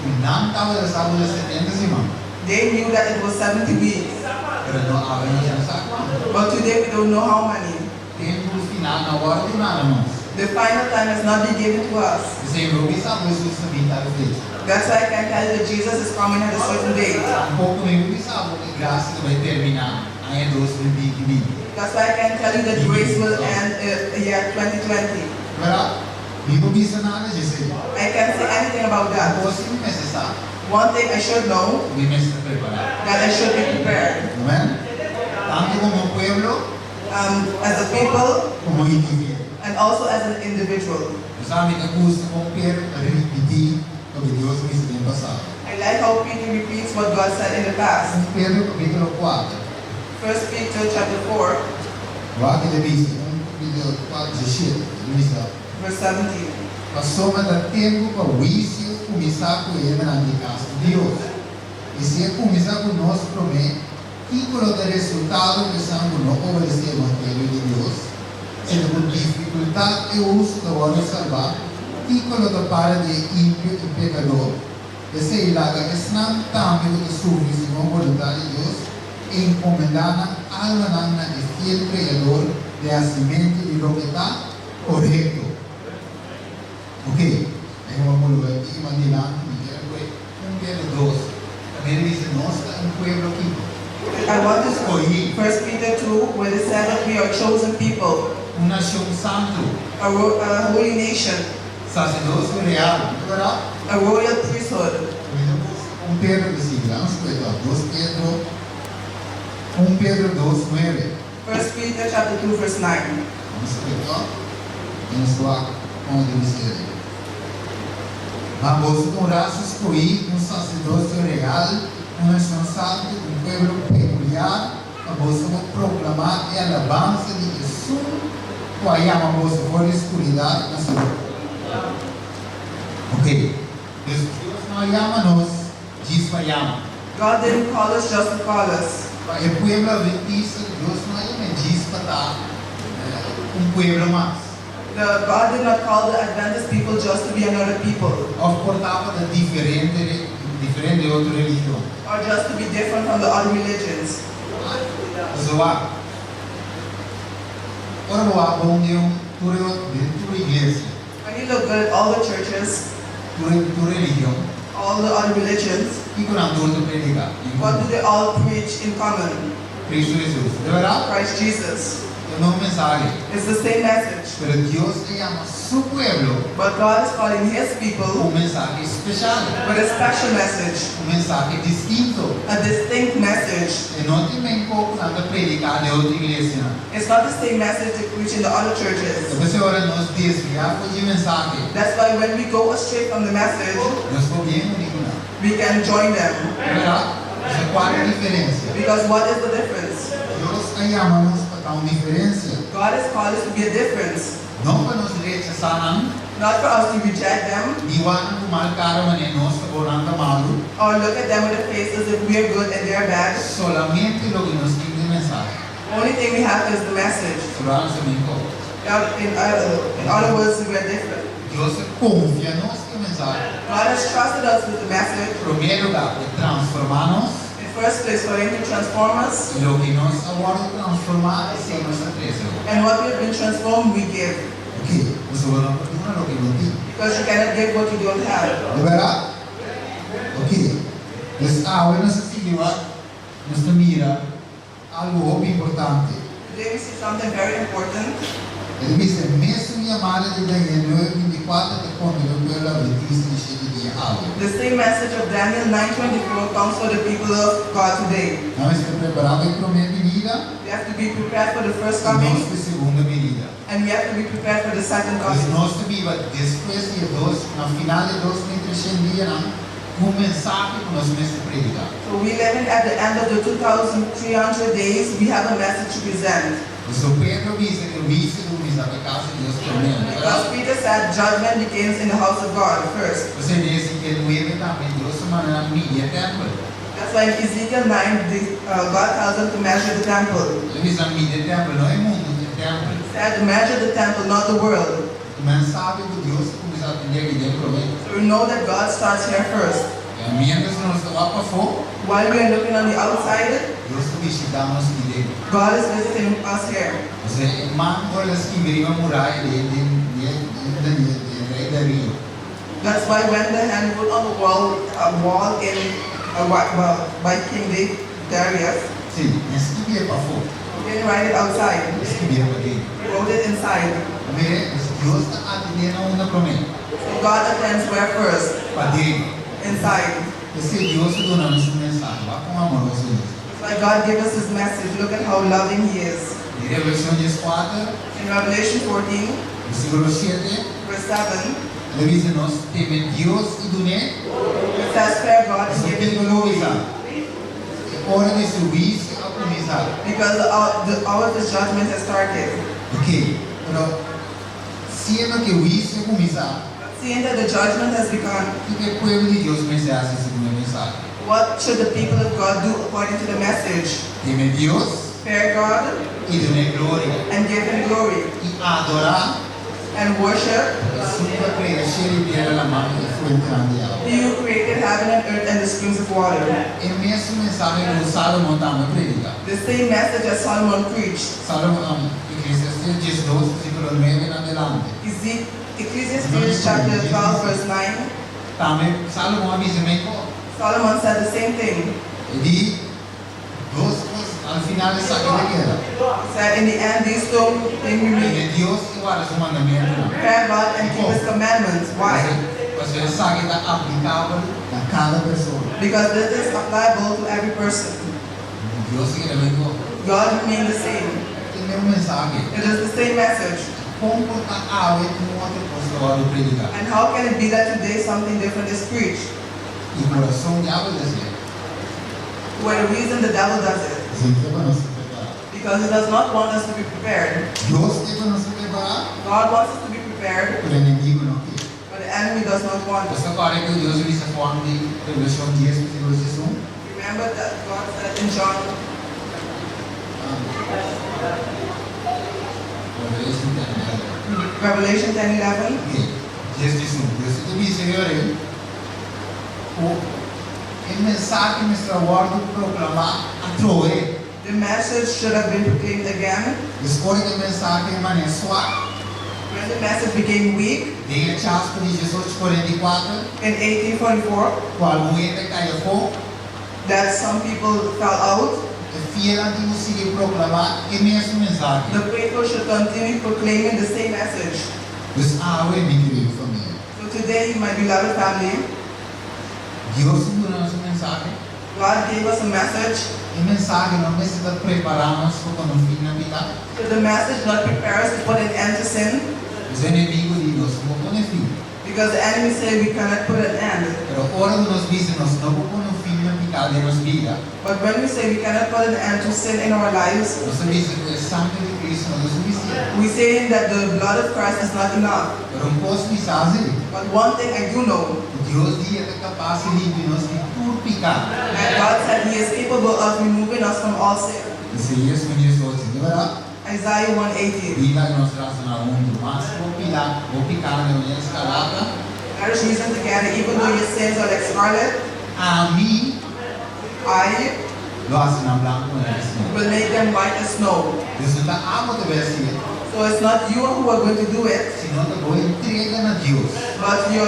Ku nan tabata sa ku ta 70 siman. They knew that it was 70 weeks. Pero no awe nos no sa kuantu. But today we don't know how many. Tempu final no a wòrdu duná na nos. The final time has not been given to us. P'esei mi por bisa ku Hesus ta bin tal fecha. That's why I can tell you that Jesus is coming at a certain date. Tampoko mi por bisa bo ku e grasia ta bai terminá aña 2020 binti. That's why I can tell you that grace will end year 2020. Bèrdat? Mi por bisa nada dje esei. I can't say anything about that. Un kos si mi mester sa. One thing I should know. Ku mi mester prepará. That I should be prepared. Amen? Tantu komo pueblo. As a people. Komo individuo. And also as an individual. Bo sa mi ta gusta kon Pedro ta ripití loke Dios a bisa den pasado. I like how Peter repeats what God said in the past. Un Pedro kapítulo kuater. First Peter chapter 4. Wak e ta bisa, un kapítulo kuater diesshete, e ta bisa. Verse 17. Pasobra ta tempu pa huisio kuminsá ku e hendenan di kas di Dios. I si e kuminsá ku nos promé, kiko lo ta e resultado ku esnan ku no obedesé e evangelio di Dios? Si ta ku difikultat e hustu ta wòrdu salbá, kiko lo ta para di e impio i pekadó? P'esei laga esnan tambe ku ta sufri segun boluntat di Dios encomendá nan almanan na e fiel Creador den hacimentu di loke ta corecto. Ok, e huma mulu e tin iman dilanti, mi kier a koe un Pedro dos. Tambe ta bisa nos ta un pueblo kiko? I want to Scohí. First Peter 2, where it said that we are chosen people. Un nacion santu. A holy nation. Sacerdocio real, no ta berdad? A royal priesthood. Mi ta busca un Pedro ta sigui. Laga nos scohe tok. Dos Pedro, un Pedro dos nuebe. First Peter chapter 2 verse 9. Nos scohe tok i nos wak con e ta bisa ei. Ma boso ta un rasa scohí, un sacerdocio real, un nacion santu, un pueblo peculiar, pa Pa boso por proklamá e alabansa di Esun ku a yama boso for di skuridat na su lus. Ok, dus Dios no a yama nos djis pa yama. God didn't call us just to call us. Pa e pueblo adventista, Dios no a yama djis pa ta un pueblo mas. The God did not call the Adventist people just to be another people. Òf por ta pa ta diferente diferente di otro religion. Or just to be different from the other religions. Pasobra wak, ora bo wak bon den un tur den tur iglesia. When you look good at all the churches. Tur tur religion. All the other religions. Kiko nan tur ta prediká en What komun? do they all preach in common? Cristo Jesus. De bèrdat? Christ Jesus. E mes mensahe. It's the same message. Pero Dios a yama Su pueblo. But God is calling His people. Un mensahe speshal. With a special message. Un mensahe distinto. A distinct message. E no tin men ku nan ta prediká den otro iglesianan. It's not the same message they preach in the other churches. Ta p'esei ora nos desviá for di e mensahe. That's why when we go astray from the message. Nos por bien uní ku nan. We can join them. Bèrdat? Pasobra kua ta e diferensia? Because what is the difference? Dios a yama nos pa ta un diferensia. God has called us to be a difference. No pa nos rechasá nan. Not for us to reject them. Ni wak nan ku mal kara manera nos ta bon nan ta malu. Or look at them with a face as if we are good and they are bad. Solamente loke nos tin ta e mensahe. Only thing we have is the message. Sura nos ta bin kò. In other words, we are different. Dios a konfia nos ku e mensahe. God has trusted us with the message. Promé lugá, pa e transformá nos. In first place, for Him to transform us. I loke nos a wòrdu transformá, esei nos a trese awor. And what we have been transformed, we give. Ok, pasobra bo no por duna loke bo no tin. Because you cannot give what you don't have. Di bèrdat? Ok, pues awe nos a sigui wak, nos ta mira Algu hopi importante. Today we see something very important. E ta bisa, E mesun yamada di Daniel 9:24 ta konta pa e pueblo adventista di shete dia awe. The same message of Daniel 9:24 comes for the people of God today. Nan mester prepará pa e promé binida. We have to be prepared for the first I coming. nos pa e segundo binida. And we have to be prepared for the second Pues coming. nos ta biba despues di e dos, na final di e 2300 dianan. Un mensahe ku nos mester prediká. So we living at the end of the 2300 days, we have a message to present. Pasobra Pedro a bisa ku huisio ta kuminsá pa e kas di Dios promé, no ta Because bèrdat? Peter said judgment begins in the house of God first. P'esei den Ezekiel 9 tambe Dios ta manda nan midi e tèmpel. That's why in Ezekiel 9, the, God tells them to measure the temple. El a bisa nan midi e tèmpel, no e mundu, e tèmpel. He said measure the temple, not the world. Ku men sabi ku Dios a kuminsá atendé aki den promé. So we know that God starts here first. I miéntras nos ta wak pafó. While we are looking on the outside. Dios ta bishitá nos aki den. God is visiting us here. Osea, e man ora el a skibi riba muraya di di di di di rei Darío. That's why when the hand wrote on the wall a wall in a well by King Darius. Sí, e skibié pafó. He didn't write it outside. E skibié paden. He wrote it inside. Mire, pues Dios ta atendé na unda promé? So God attends where first? Paden. Inside. P'esei Dios a duna nos un mensahe. Wak kon amoroso Dios ta. That's why God gave us His message. Look at how loving He is. Den Revelashon 14. In Revelation 14. Versíkulo 7. Verse 7. E ta bisa nos teme Dios i dun'é. It says fear God and give Him Pasobra kiko lo glory. bisa? E ora di su huisio a kuminsá. Because the hour, the hour of His judgment has started. Ok, pero siendo ku e huisio a kuminsá. But seeing that the judgment has begun. Kiko e pueblo di Dios mester hasi segun e mensahe? What should the people of God do according to the message? Teme Dios. Fear God. I dun'é gloria. And give Him glory. I adorá. And worship. Esun ku a krea shelu i tera, laman i e fuentenan di awa. He who created heaven and earth and the streams of water. E mesun mensahe ku Sálomon tambe a prediká. The same message as Solomon preached. Sálomon, Eclesiastes 12, versíkulo 9 en adelante. Ecclesiastes chapter 12 verse 9. Tambe Sálomon a bisa meskos. Solomon said the same thing. E di, Dos kos al final esaki ta keda. He said in the end these two things remain. Teme Dios i warda su mandamentunan. Fear God and keep his commandments. Why? Pasobra esaki ta aplikabel na kada persona. Because this is applicable to every person. Dios ta keda meskos. God remain the same. Ta e mesun mensahe. It is the same message. Kon por ta awe un otro kos ta wòrdu prediká? And how can it be that today something different is preached? I ku rason diabel ta hasié. Why the reason the devil does it. Esei ta pa nos. Because he does not want us to be prepared. Dios ke pa nos prepará, God wants us to be prepared, pero enemigu no ke. But the enemy does not want us. Bo ta kòrda ku Dios a bisa Juan den Revelashon 10, versíkulo 11? Remember that God said in John, Revelation 10, 11. Revelation 10:11. Ok, 10, 11. Dios ta bisa ei ku e mensahe mester a wòrdu proklamá atrobe. The message should have been proclaimed again. Despues ku e mensahe manera suak. When the message became weak. Den e chasco di 1844. In 1844. Ku algun hende a kai afó. That some people fell out. E fielnan tin ku sigui proklamá e mesun mensahe. The faithful should continue proclaiming the same message. Dus awe, mi kerido famia. So today, my beloved family. Dios a duna nos un mensahe. God gave us a message. E mensahe no mester ta prepará nos pa pone un fin na piká. Should the message not prepare us to put an end to sin? Pasobra e enemigu di nos no por pone fin. Because the enemy say we cannot put an end. Pero ora ku nos bisa nos no por pone un fin na piká den nos bida. But when we say we cannot put an end to sin in our lives. Nos ta bisa ku e sangre di Cristo no ta sufisiente. We saying that the blood of Christ is not enough. Pero un kos mi sa si. But one thing I do know. Ku Dios di e ta kapas di limpia nos di tur piká. That God said He is capable of removing us from all sin. Isaías un 18, no bèrdat? Isaiah 1:18. Bin laga nos rasoná huntu. Maske bo pilá, bo pikánan ta manera eskarlata. Let us reason together, even though your sins are like scarlet. Ami. I. Lo hasi nan blanku manera snow. Will make them white as snow. Dus no ta abo ta bai hasié. So it's not you who are going to do it. Sino ta bo entrega na Dios. But your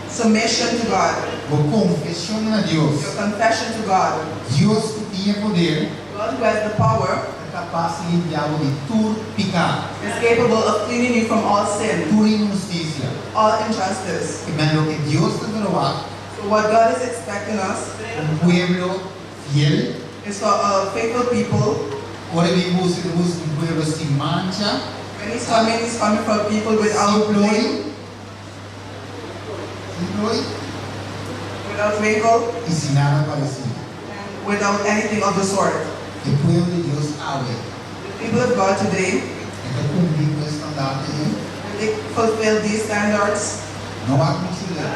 submission to God. Bo konfeshon na Dios. Your confession to God. Dios ku tin e poder. God who has the power. Ta kapas di limpiá bo di tur piká. Is capable of cleaning you from all sin. Tur inhustisia. All injustice. I men loke Dios ta verwagt. So what God is expecting us. Un pueblo fiel. Is for a faithful people. Ora e bin buska, e ta buska un pueblo sin mancha. When he's coming, he's coming for people without Sin ploi. blame. Sin ploi. Without wrinkle. I sin nada paresido. And without anything of the sort. E pueblo di Dios awe. The people of God today. E ta kumpli ku e standarte ei? Will they fulfill these standards? No wak muchu leu.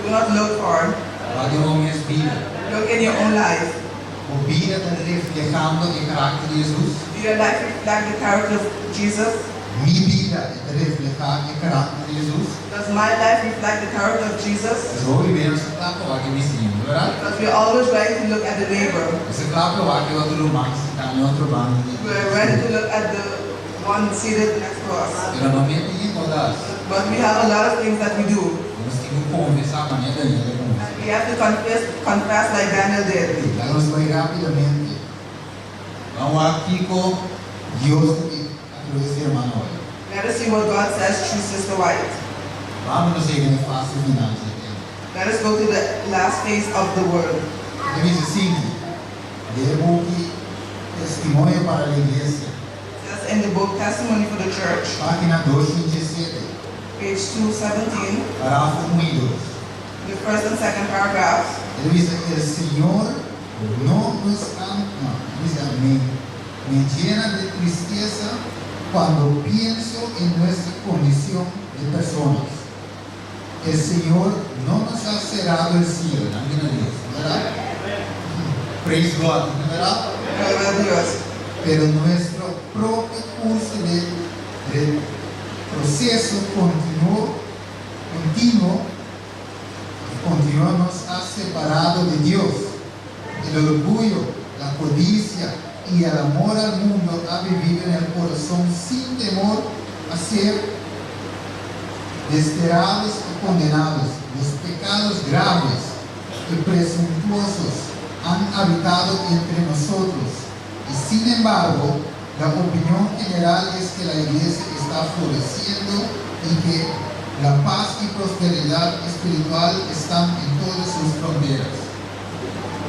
Do not look far. Wak den bo mes bida. Look in your own life. Bo bida ta reflehando e karakter di Hesus? Do your life reflect the character of Jesus? Mi bida e ta reflehá e karakter di Hesus? Does my life reflect the character of Jesus? Pasobra hopi bes nos ta kla pa wak e bisiño, no bèrdat? Because we are always ready to look at the neighbor. Nos ta kla pa wak e otro ruman sintá na e otro banda di We are ready to look at the one seated next to us. Pero no mete e kodas. But we have a lot of things that we do. Nos tin ku konfesá manera Daniel a konfesá. And we have to confess, confess like Daniel did. Laga nos bai rápidamente. Ban wak kiko Dios ta di atraves di hermano White. Let us see what God says through Sister White. Bamos nos yega na e fase final dje tema. Let us go to the last phase of the word. E ta bisa sigui den e buki Testimonio para la Iglesia. Says in the book Testimony for the Church. Página 217. Page 217. Parágrafo 1 i 2. The first and second paragraphs. E ta bisa, El Señor no nos ha, no, e bisa, me, me llena de tristeza cuando pienso en nuestra condición de personas. El Señor no nos ha cerrado el cielo. Danki na Dios, no berdad? Praise God, no berdad? Gloria a Dios. Pero nuestro propio curso de retroceso continuo, continuo, continuo nos ha separado de Dios. El orgullo, la codicia y el amor al mundo ha vivido en el corazón sin temor a ser desterrados o condenados. Los pecados graves y presuntuosos han habitado entre nosotros. Y sin embargo, la opinión general es que la iglesia está floreciendo y que la paz y prosperidad espiritual están en todas sus fronteras.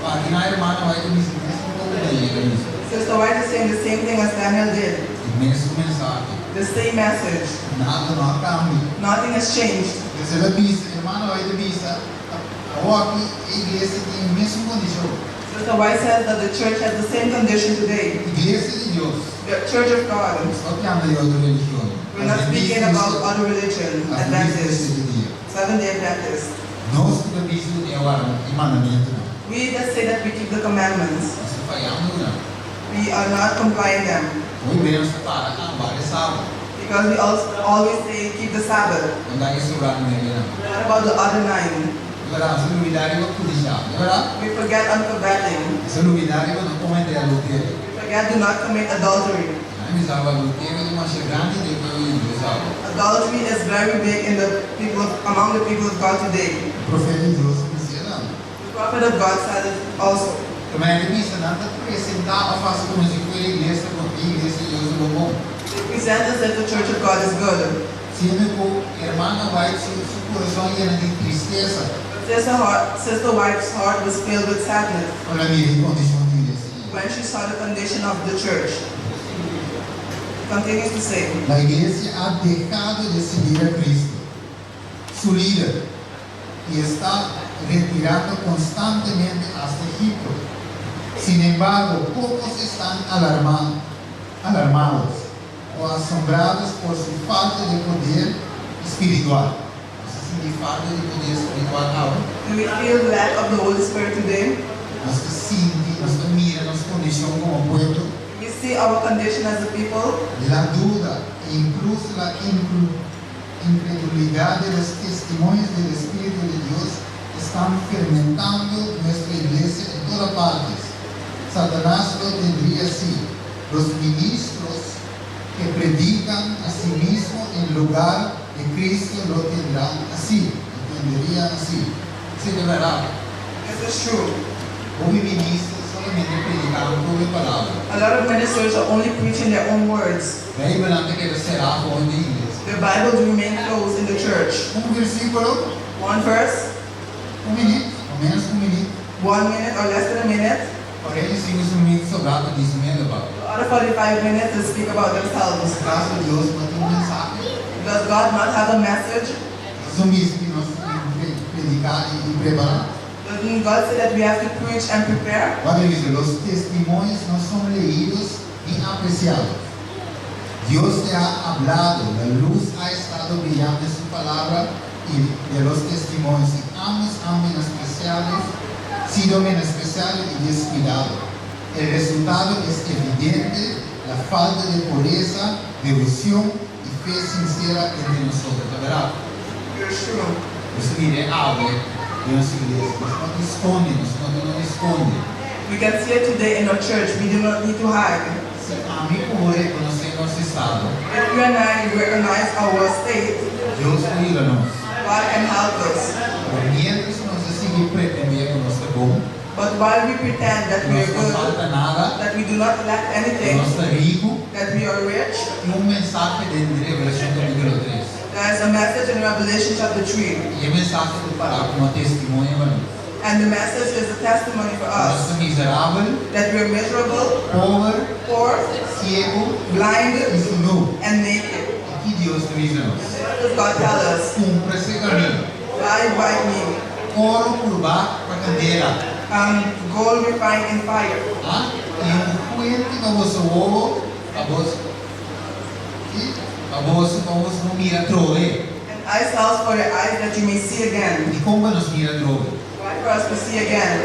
Página hermana White ta bisa mesun kos ku Daniel a bisa. Sister White is saying the same thing as Daniel did. E mesun mensahe. The same message. Nada no a kambia. Nothing has changed. Entonces el a bisa, hermana White a bisa, Awor aki e iglesia tin e mesun kondishon. Sister White says that the church has the same condition today. Iglesia di Dios. The Church of God. No ta papiando di otro religion. We're not speaking about other religion, Adventista Adventists, di dia. Seventh-day Adventists. Nos ku ta bisa di warda e mandamentunan. We that say that we keep the commandments, Nos ta fayando nan. we are not complying them. Hopi bes nos ta para, ah, warda sabat. Because we also always say keep the Sabbath. No ta e sobrá nuebe nan. What about the other nine? Di berdat, nos ta lubidá riba kudishá. Di berdat? We forget on coveting. Nos ta lubidá riba no kometé adulterio. We forget do not commit adultery. Ami sabi adulterio ta masha grandi den pueblo di Dios awe. Adultery is very big in the people of, among the people of God today. Profeta di Dios a bisa nan. The prophet of God said it also. Tambe e ta bisa nan ta presentá òf hasi komo si fuera iglesia bon, iglesia di Dios ta bon. They present as if the church of God is good. Siendo ku Hermana White su su kurason yena di tristesa. But Sister White's heart was filled with sadness Ora el a mira e kondishon di iglesia. when she saw the condition of the church. Continues to say, La iglesia ha dejado de seguir a Cristo, su líder, y está retirando constantemente hasta Egipto. Sin embargo, pocos están alarmados o asombrados por su falta de poder espiritual. Nos ta sinti falta di poder spiritual awe? Do we feel the lack of the Holy Spirit today? Nos ta sinti, nos ta mira nos kondishon komo pueblo. Do we see our condition as a people? La duda e incluso la incredulidad de los testimonios del Espíritu de Dios están fermentando nuestra iglesia en todas partes. Satanás lo tendría así. Los ministros que predican a sí mismo en lugar de Cristo lo tendrán así. Lo tendrían así. Sí, di berdat. This is true. Hopi ministro solamente predikando propio palabra. A lot of ministers are only preaching their own words. Beibel ta keda será den iglesia. The Bibles remain closed in the church. Un versíkulo, One verse, un minüt, òf ménos ku un minüt, 1 minute or less than a minute. 45 minüt sobrá ta bisa mes pa. The other 45 minutes to speak about themselves. Akaso Dios no tin un mensahe? Does God not have a message? E no bisa ku nos tin ku prediká i prepará. Doesn't God say that we have to preach and prepare? Cuando dice, los testimonios no son leídos ni apreciados. Dios te ha hablado, la luz ha estado brillando en su palabra y de los testimonios, y ambos han menospreciado, sido menospreciados y descuidados. El resultado es evidente, la falta de pureza, devoción y fe sincera entre nosotros. Di berdat? It's true. Nos ta mira awe den nos iglesia, nos no ta skonde, nos no ta skonde. We can see it today in our church. We do not need to hide. Si ami ku bo rekonosé nos estado, If you and I recognize our state, Dios por yuda nos. God can help us. Pero mientras nos sigui pretendé ku nos ta bon, But while we pretend that we nos are no good, falta nada, that we do not lack anything, nos ta riku, that we are rich, tin un mensahe den Revelashon kapítulo 3. there is a message in Revelation chapter 3. I e mensahe ta pará komo testimonio pa nos. And the message is a testimony for Nos us ta miserabel, that we are miserable, pober, poor, siegu blind, i sunú. and naked. Kiko Dios ta bisa nos? What does God tell us? Kumpra serka mi. Buy by me. Oro purbá pa kandela. Gold refined in fire. Ah? I un fuente pa boso wowo, pa boso, i pa boso por mira atrobe. And eye salve for your eyes that you may see again. I kon pa nos mira atrobe? Why for us to see again?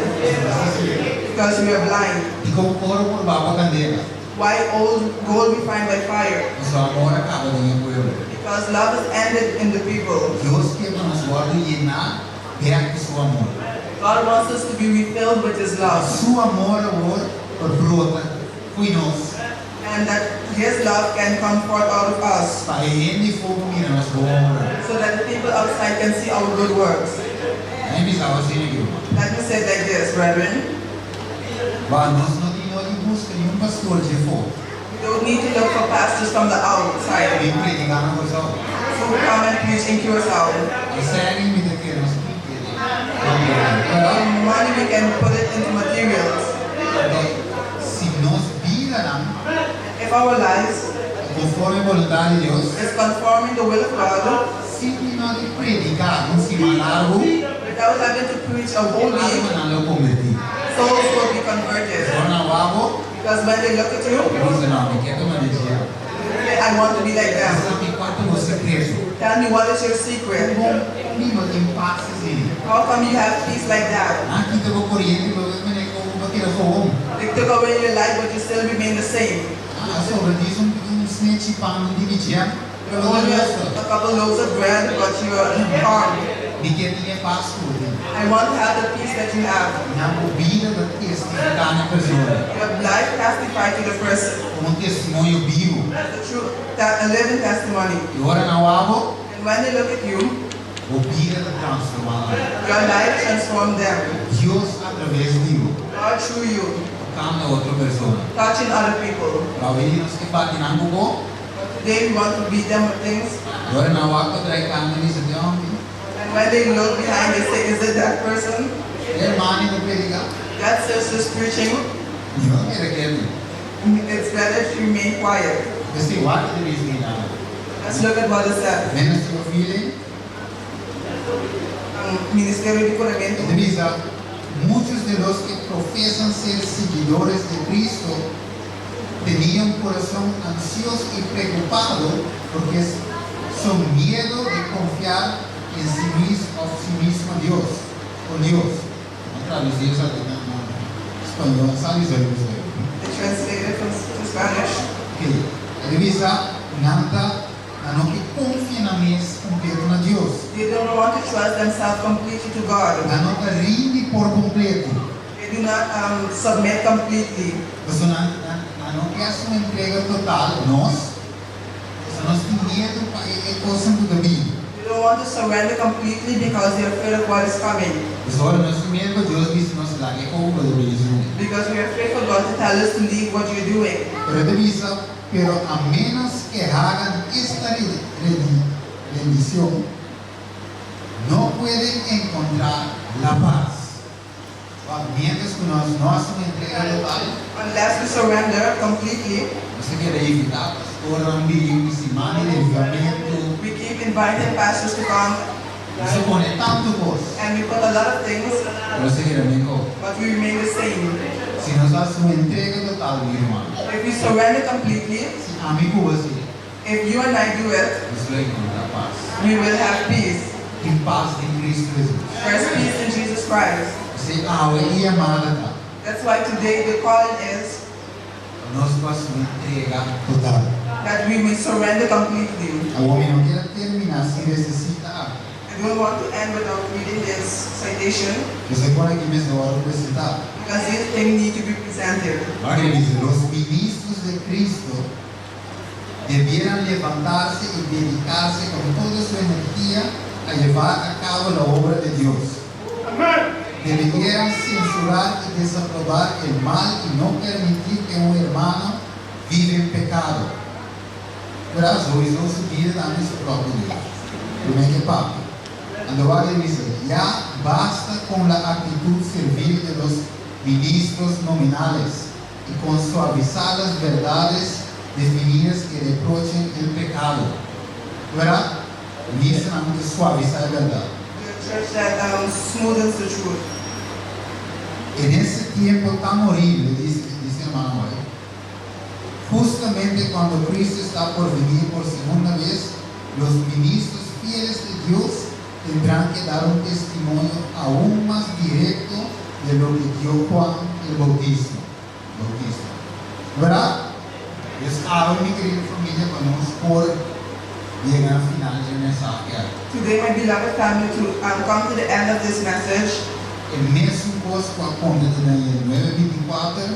Because we are blind. I kon oro purbá pa kandela? Why old gold refined by fire? Pasobra amor a kaba den pueblo. Because love is ended in the people. Dios ke pa nos wòrdu yená bèk ku su amor. God wants us to be refilled with His love. Su amor awor por brota for di nos. And that His love can come forth out of us. Pa hende afó mira nos bon obra. So that the people outside can see our good works. Laga mi bisa asina aki. Let me say it like this, brethren. Ba, nos no tin di buska ningun pastor di afó. We don't need to look for pastors from the outside Bin prediká na Kòrsou. who come and preach in Curacao. E sèn mi ta kere nos tin The money we can put it into materials. Si nos bidanan If our lives konforme boluntat di Dios, is conforming the will of God, sin no di prediká un siman largu, without having to preach a whole week, almanan lo kombertí. Souls will be converted. Ora nan wak bo, Because when they look at you, bisa, "No, mi ke ta manera dje." they say, "I want to be like them." Bisa mi kua ta bo sekreto. Tell me, what is your secret? Kon bo tin pas asina? How come you have peace like that? Nan a kita bo koriente, pero bo a keda gewoon. They took away your light, but you still remain the same. A sobra djis un snechi pan, un tiki jam. You only have a couple loaves of bread, but you are calm. Mi ke tin e pas ku bo tin. I want to have the peace that you have. Nan bo bida ta testifiká na persona. Your life testify to the person. Komo un testimonio bibu. That's the truth, that a living testimony. I ora nan wak bo, And when they look at you, bo bida ta transformá nan. Your life transform them. Dios atraves di bo. God through you, Tokando otro persona. Touching other people. Pero awe nos ke bati nan ku kos. But today we want to beat them with things. I ora nan wak patras i kanta bisa, "Ta e hòmber ei." And when they look behind, they say, "Is it that person?" E ruman ei ta prediká. That sister's preaching. Mihó keda ketu. It's better if you remain quiet. P'esei wak kiko ta bisa einan. Let's look at what it said. Ministry of Healing. Ministerio di Kuramentu. Ta bisa, "Muchos de los que profesan ser seguidores de Cristo tenían un corazón ansioso y preocupado porque son miedo de confiar en sí mismo, sí mismo Dios, con Dios." No tradusí esaki na spañó, sabe esei? They translated from to Spanish. Ok, e ta bisa, nan ta, nan no ke konfia nan mes kompleto na Dios. They don't want to trust themselves completely to God. Nan no ta rindi por kompleto. They do not submit completely. Pasobra nan no ke hasi un entrega total, nos. Pasobra nos tin miedu pa e kosnan ku ta bini. They don't want to surrender completely because they're afraid of what is coming. Pasobra nos tin miedu pa Dios bisa nos laga e kos ku bo ta hasi. Because we are afraid for God to tell us to leave what you're doing. Pero e ta bisa, "Pero a menos que hagan esta rendición, no pueden encontrar la paz." Mientras ku nos no hasi un entrega total, Unless we surrender completely, nos ta keda invitá pastor bin, siman di avivamentu. We keep inviting pastors to come. Nos ta pone tantu kos. And we put a lot of things, Pero nos ta keda meskos. But we remain the same. Si nos hasi un entrega total, mi ruman. If we surrender completely, Si ami ku bo hasi, if you and I do it, nos lo enkontrá pas. We will have peace. Tin pas den Kristu Hesus. There's peace in Jesus Christ. P'esei awe e yamada ta. That's why today the calling is Nos hasi un entrega total. That we may surrender completely. Awor mi no ke terminá sin lesa e sita aki. I don't want to end without reading this citation Esei por aki mester wòrdu presentá. Because these things need to be presented. Wak bisa, "Los ministros de Cristo debieran levantarse y dedicarse con toda su energía a llevar a cabo la obra de Dios. Deberían censurar y desaprobar el mal y no permitir que un hermano viva en pecado." ¿Verdad? Sowieso su bida tambe su propio Dios. Promé ku papia. Anto wak bisa, "Ya basta con la actitud servil de los ministros nominales y con suavizar las verdades definidas que reprochen el pecado." ¿Verdad? Ministro ta suavisá e bèrdat. The church that smoothens the truth. "En ese tiempo tan horrible", dice hermano White, "justamente cuando Cristo está por venir por segunda vez, los ministros fieles de Dios tendrán que dar un testimonio aún más directo de lo que dio Juan el Bautista." Bautista. ¿Verdad? Es algo, mi kerida famia, pa nos por yega na final di e mensahe. Today, my beloved family, to come to the end of this message, E mesun bos ku a konta den Daniel 9:24,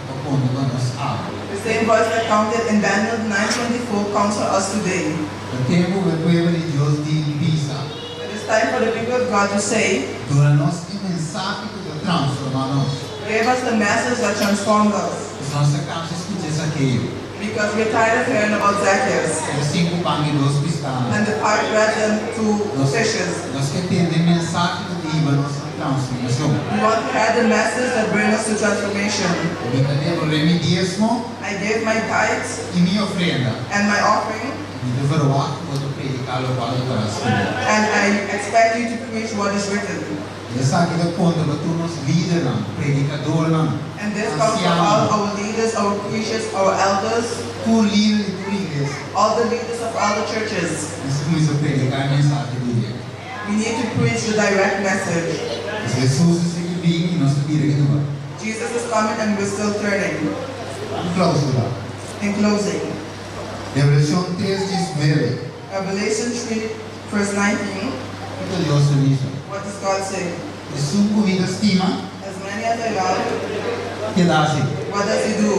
ta konta pa nos awe. The same voice that counted in Daniel 9:24 counts for us today. Ta tempu ku e pueblo di Dios di bisa. It is time for the people of God to say, "Duna nos e mensahe ku ta transformá nos." "Give us the message that transformed us." Nos a kansa di skucha Zakeo. Because we're tired of hearing about Zacchaeus E sinku pan i dos piská. And the five breads and two fishes. Nos ke tende e mensahe ku ta hiba nos na transformashon. We want to hear the message that brings us to transformation. Mi ta debolbé mi diesmo I give my tithes i mi ofrenda. And my offering, Mi ta verwacht ku bo ta prediká loke ta skirbí. And I expect you to preach what is written. I esaki ta konta pa tur nos lidernan, predikadornan, And this comes for all ansianonan, our leaders, our preachers, our elders, tur lider di tur iglesia. all the leaders of all the churches. Mester kuminsá prediká e mensahe direkto. We need to preach the direct message. Pasobra Hesus ta sigui bin i nos ta bira ki lugar. Jesus is coming and we're still turning. Un klausula. In closing, Revelashon tres diesnuebe. Revelation 3, verse 19, Kiko Dios ta bisa? what does God say? Esun ku mi ta stima. As many as I love. Ke ta hasi? What does he do?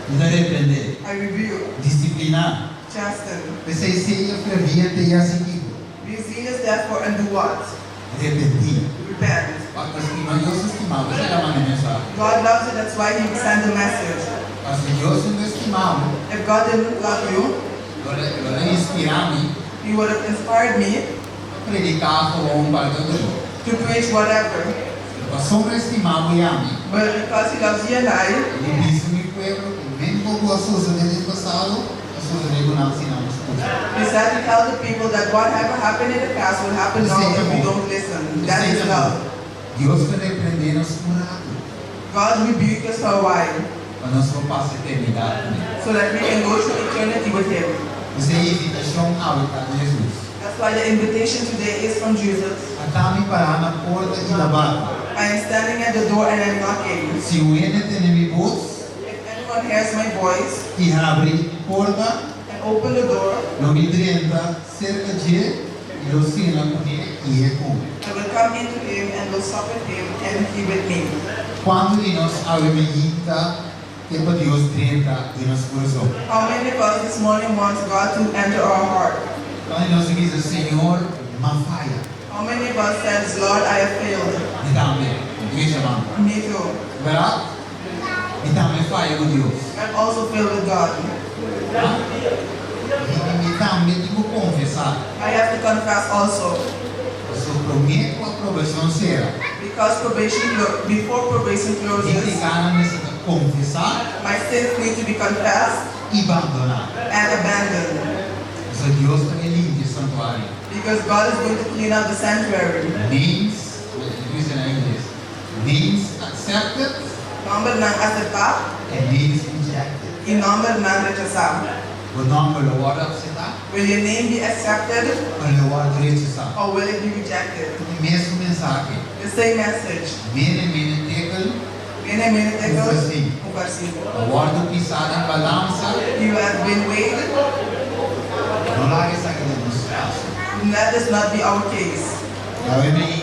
Mi ta reprendé. I rebuke. Disipliná. Chasten. P'esei sea ferviente i hasi kiko? Be zealous therefore and do what? Repentí. Repent. Pasobra stima Dios ta stima bo, esei ta manda e mensahe. God loves you, that's why he sent the message. Pasobra si Dios no ta stima bo. If God didn't love you. Lo el a inspirá mi. He would have inspired me. Pa prediká gewoon kualke otro kos. To preach whatever. Pero pasobra e stima bo i ami. But because he loves you and I. E di bisa mi pueblo ku men kos ku a sosodé den pasado a sosodé ku nan si nan no skucha. He said to tell the people that whatever happened in the past will happen now Esei ta if we bon. don't listen. That Esei is ta bon. love. Dios ta reprendé nos un ratu. God rebuke us for a while. Pa nos por pasa eternidat kuné. So that we can go through eternity with him. Esei e invitashon awe ta di Hesus. That's why the invitation today is from Jesus. Ata mi pará na porta i ta bati. I am standing at the door and I'm knocking. Si un hende tende mi bos. If anyone hears my voice. I habri porta. And open the door. Lo mi drenta serka dje i lo sena kuné i e ku mi. I will come into him and will sup with him and he with me. Kuantu di nos awe meyinta ke pa Dios drenta den nos kurason? How many of us this morning wants God to enter our heart? Kuantu di nos a bisa, Señor, m'a faya. How many of us says, Lord, I have failed? Mi tambe. Mi bisa man. Me too. Bèrdat? Mi tambe faya ku Dios. I've also failed with God. Mi mi tambe tin ku konfesá. I have to confess also. Pasobra promé ku aprobashon sera. Because probation clo before probation Mi closes. pekanan mester ta konfesá. My sins need to be confessed. I bandoná. And abandoned. Pasobra Dios ta e limpia e santuario. Because God is going to clean up the sanctuary. Names, mi bisa na ingles, names accepted. Nombernan aseptá. And names rejected. I nombernan rechasá. Bo nomber lo wòrdu aseptá? Will your name be accepted? O lo wòrdu rechasá? Or will it be rejected? E mesun mensahe. The same message. Mene, mene, tekel. Mene, mene, tekel. Ufarsin. Ufarsin. Bo wòrdu pisá den balansa. You have been weighed. No laga esaki den nos kaso. Let this not be our case. Yahweh me.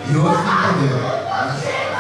Dios tin poder.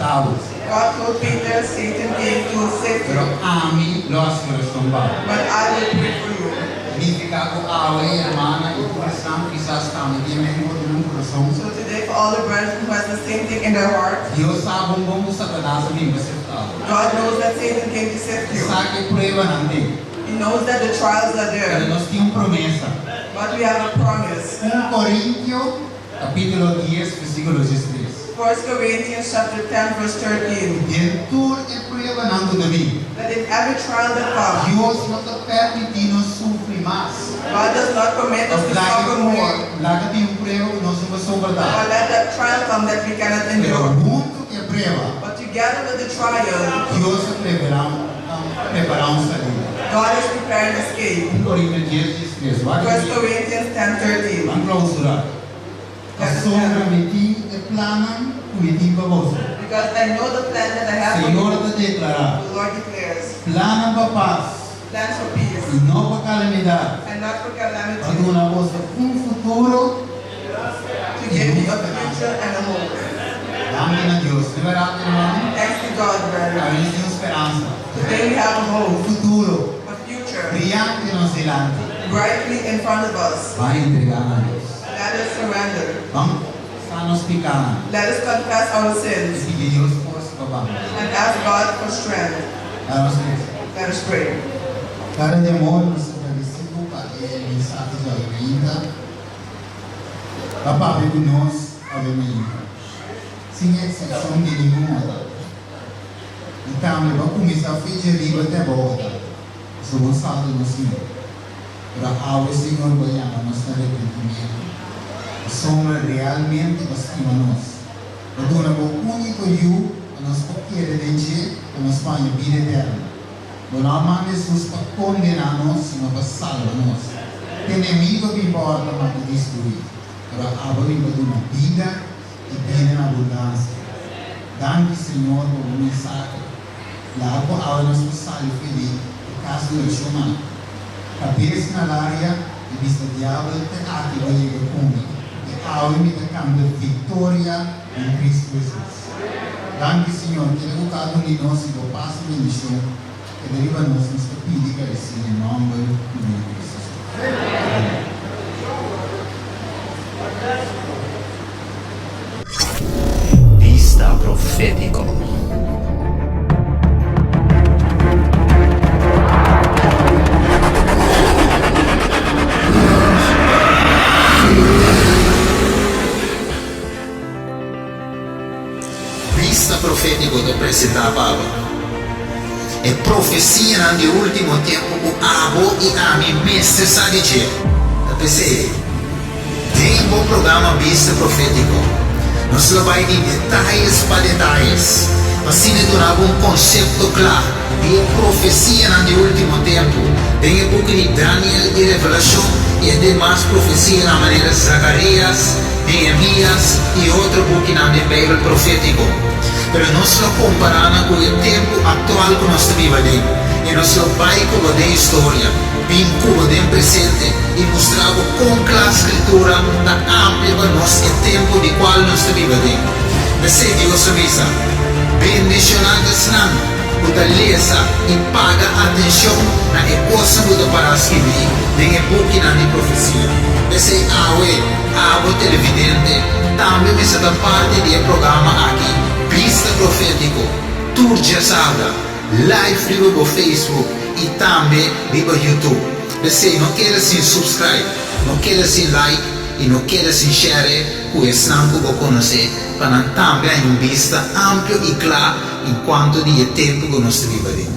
sifta bo. God told Peter, Satan came to sift Pero you, ami lo hasi orashon pa bo. but I will pray for you. Nifiká ku awe, rumannan, i tur esnan kisas tambe tin e mesun den nan kurason. So today, for all the brethren who has the same thing in their heart, Dios sa bon bon ku Satanas a bin pa sifta bo. God knows that Satan came to sift E you. sa ku e pruebanan t'ei. He knows that the trials are Pero there. nos tin un promesa. But we have a promise. Un Korintio, kapítulo dies, versíkulo diestres. 1 Corinthians chapter 10, verse 13. Den tur e pruebanan ku ta bin. That in every trial that comes, Dios no ta permití nos sufri mas. God does not permit us to suffer more. Laga bin un prueba ku nos no por soportá. Or let that trial come that we cannot Pero endure. huntu ku e prueba, But together with the trial, Dios a prepará un, prepará un salida. God is preparing escape. Un Korintio dies, diestres. Wak 1 Corinthians 10 13. Ban klousurá. Pasobra mi tin e plannan ku mi tin pa boso. Because I know the plan that I have for Señor you, ta deklará. the Lord declares. Plannan pa pas Plans for peace i no pa kalamidat. and not for Pa calamity, duna boso un futuro to give you a future and a hope. Danki na Dios. Di bèrdat, ruman? Thanks to God, brethren. Awe nos tin un speransa. Today we have a Un hope, futuro a future briante nos dilanti. brightly in front of us. Ban entregá na Dios. Let us surrender. Ban konfesá nos pikánan. Let us confess our I sins pidi Dios forsa pa ban. and ask God for strength. Laga nos resa. Let us pray. Tata di amor, nos ta gradisí bo pa e mensahe djawe mainta. Ta papia ku nos awe mainta, sin eksepshon di ningun otro. I tambe bo a kuminsá fecha riba te abou ota, pasobra bo sa di nos Señor. Pero awe, Señor, bo a yama nos na repentimentu, pasobra realmente bo stima nos. Bo duna bo úniko Yu pa nos por kere den dje pa nos por haña bida eterno. Bo no a manda Hesus pa kondená nos, sino pa salba nos. Te enemigo a bin pa ora ta mata i destruí, pero abo a bin pa duna bida i bida na abundansia. Danki, Señor, pa bo mensahe. Laga ku awe nos por sali for di e kas di orashon aki, kabes na laria i bisa diabel te aki bo yega ku mi, i awe mi ta kanta viktoria den Kristu Hesus. Danki Señor, keda ku kada un di nos i bo pas i bendishon keda riba nos, nos ta pidi i gradisí den nòmber di bo Yu Kristu Hesus. Amèn. Bista Profétiko. Bista Profétiko ta presentá pa abo e profesianan di último tempu ku abo i ami mester sa di dje. Ta p'esei, den bo programa Bista Profétiko, nos lo bai di detayes pa detayes pa asina duna bo un konsepto kla di e profesianan di último tempu den e buki di Daniel i Revelashon i e demas profesianan manera Zakarias, Nehemias i otro bukinan den Beibel profétiko. Pero nos lo kompará nan ku e tempu aktual ku nos ta biba aden, i nos lo bai ku bo den historia, bin ku bo den presente i mustra bo kon kla Skritura ta amplia pa nos e tempu di kual nos ta biba aden. P'esei Dios a bisa, Bendishoná ta esnan ku ta lesa i paga atenshon na e kosnan ku ta pará skibí den e bukinan di profesia. P'esei awe, abo televidente tambe mester ta parti di e programa aki, Bista Profétiko, tur djasabra, live riba bo Facebook i tambe riba YouTube. P'esei no keda sin subscribe, no keda sin like i no keda sin share ku esnan ku bo konosé pa nan tambe haña un bista amplio i kla en kuanto di e tempu ku nos ta biba den.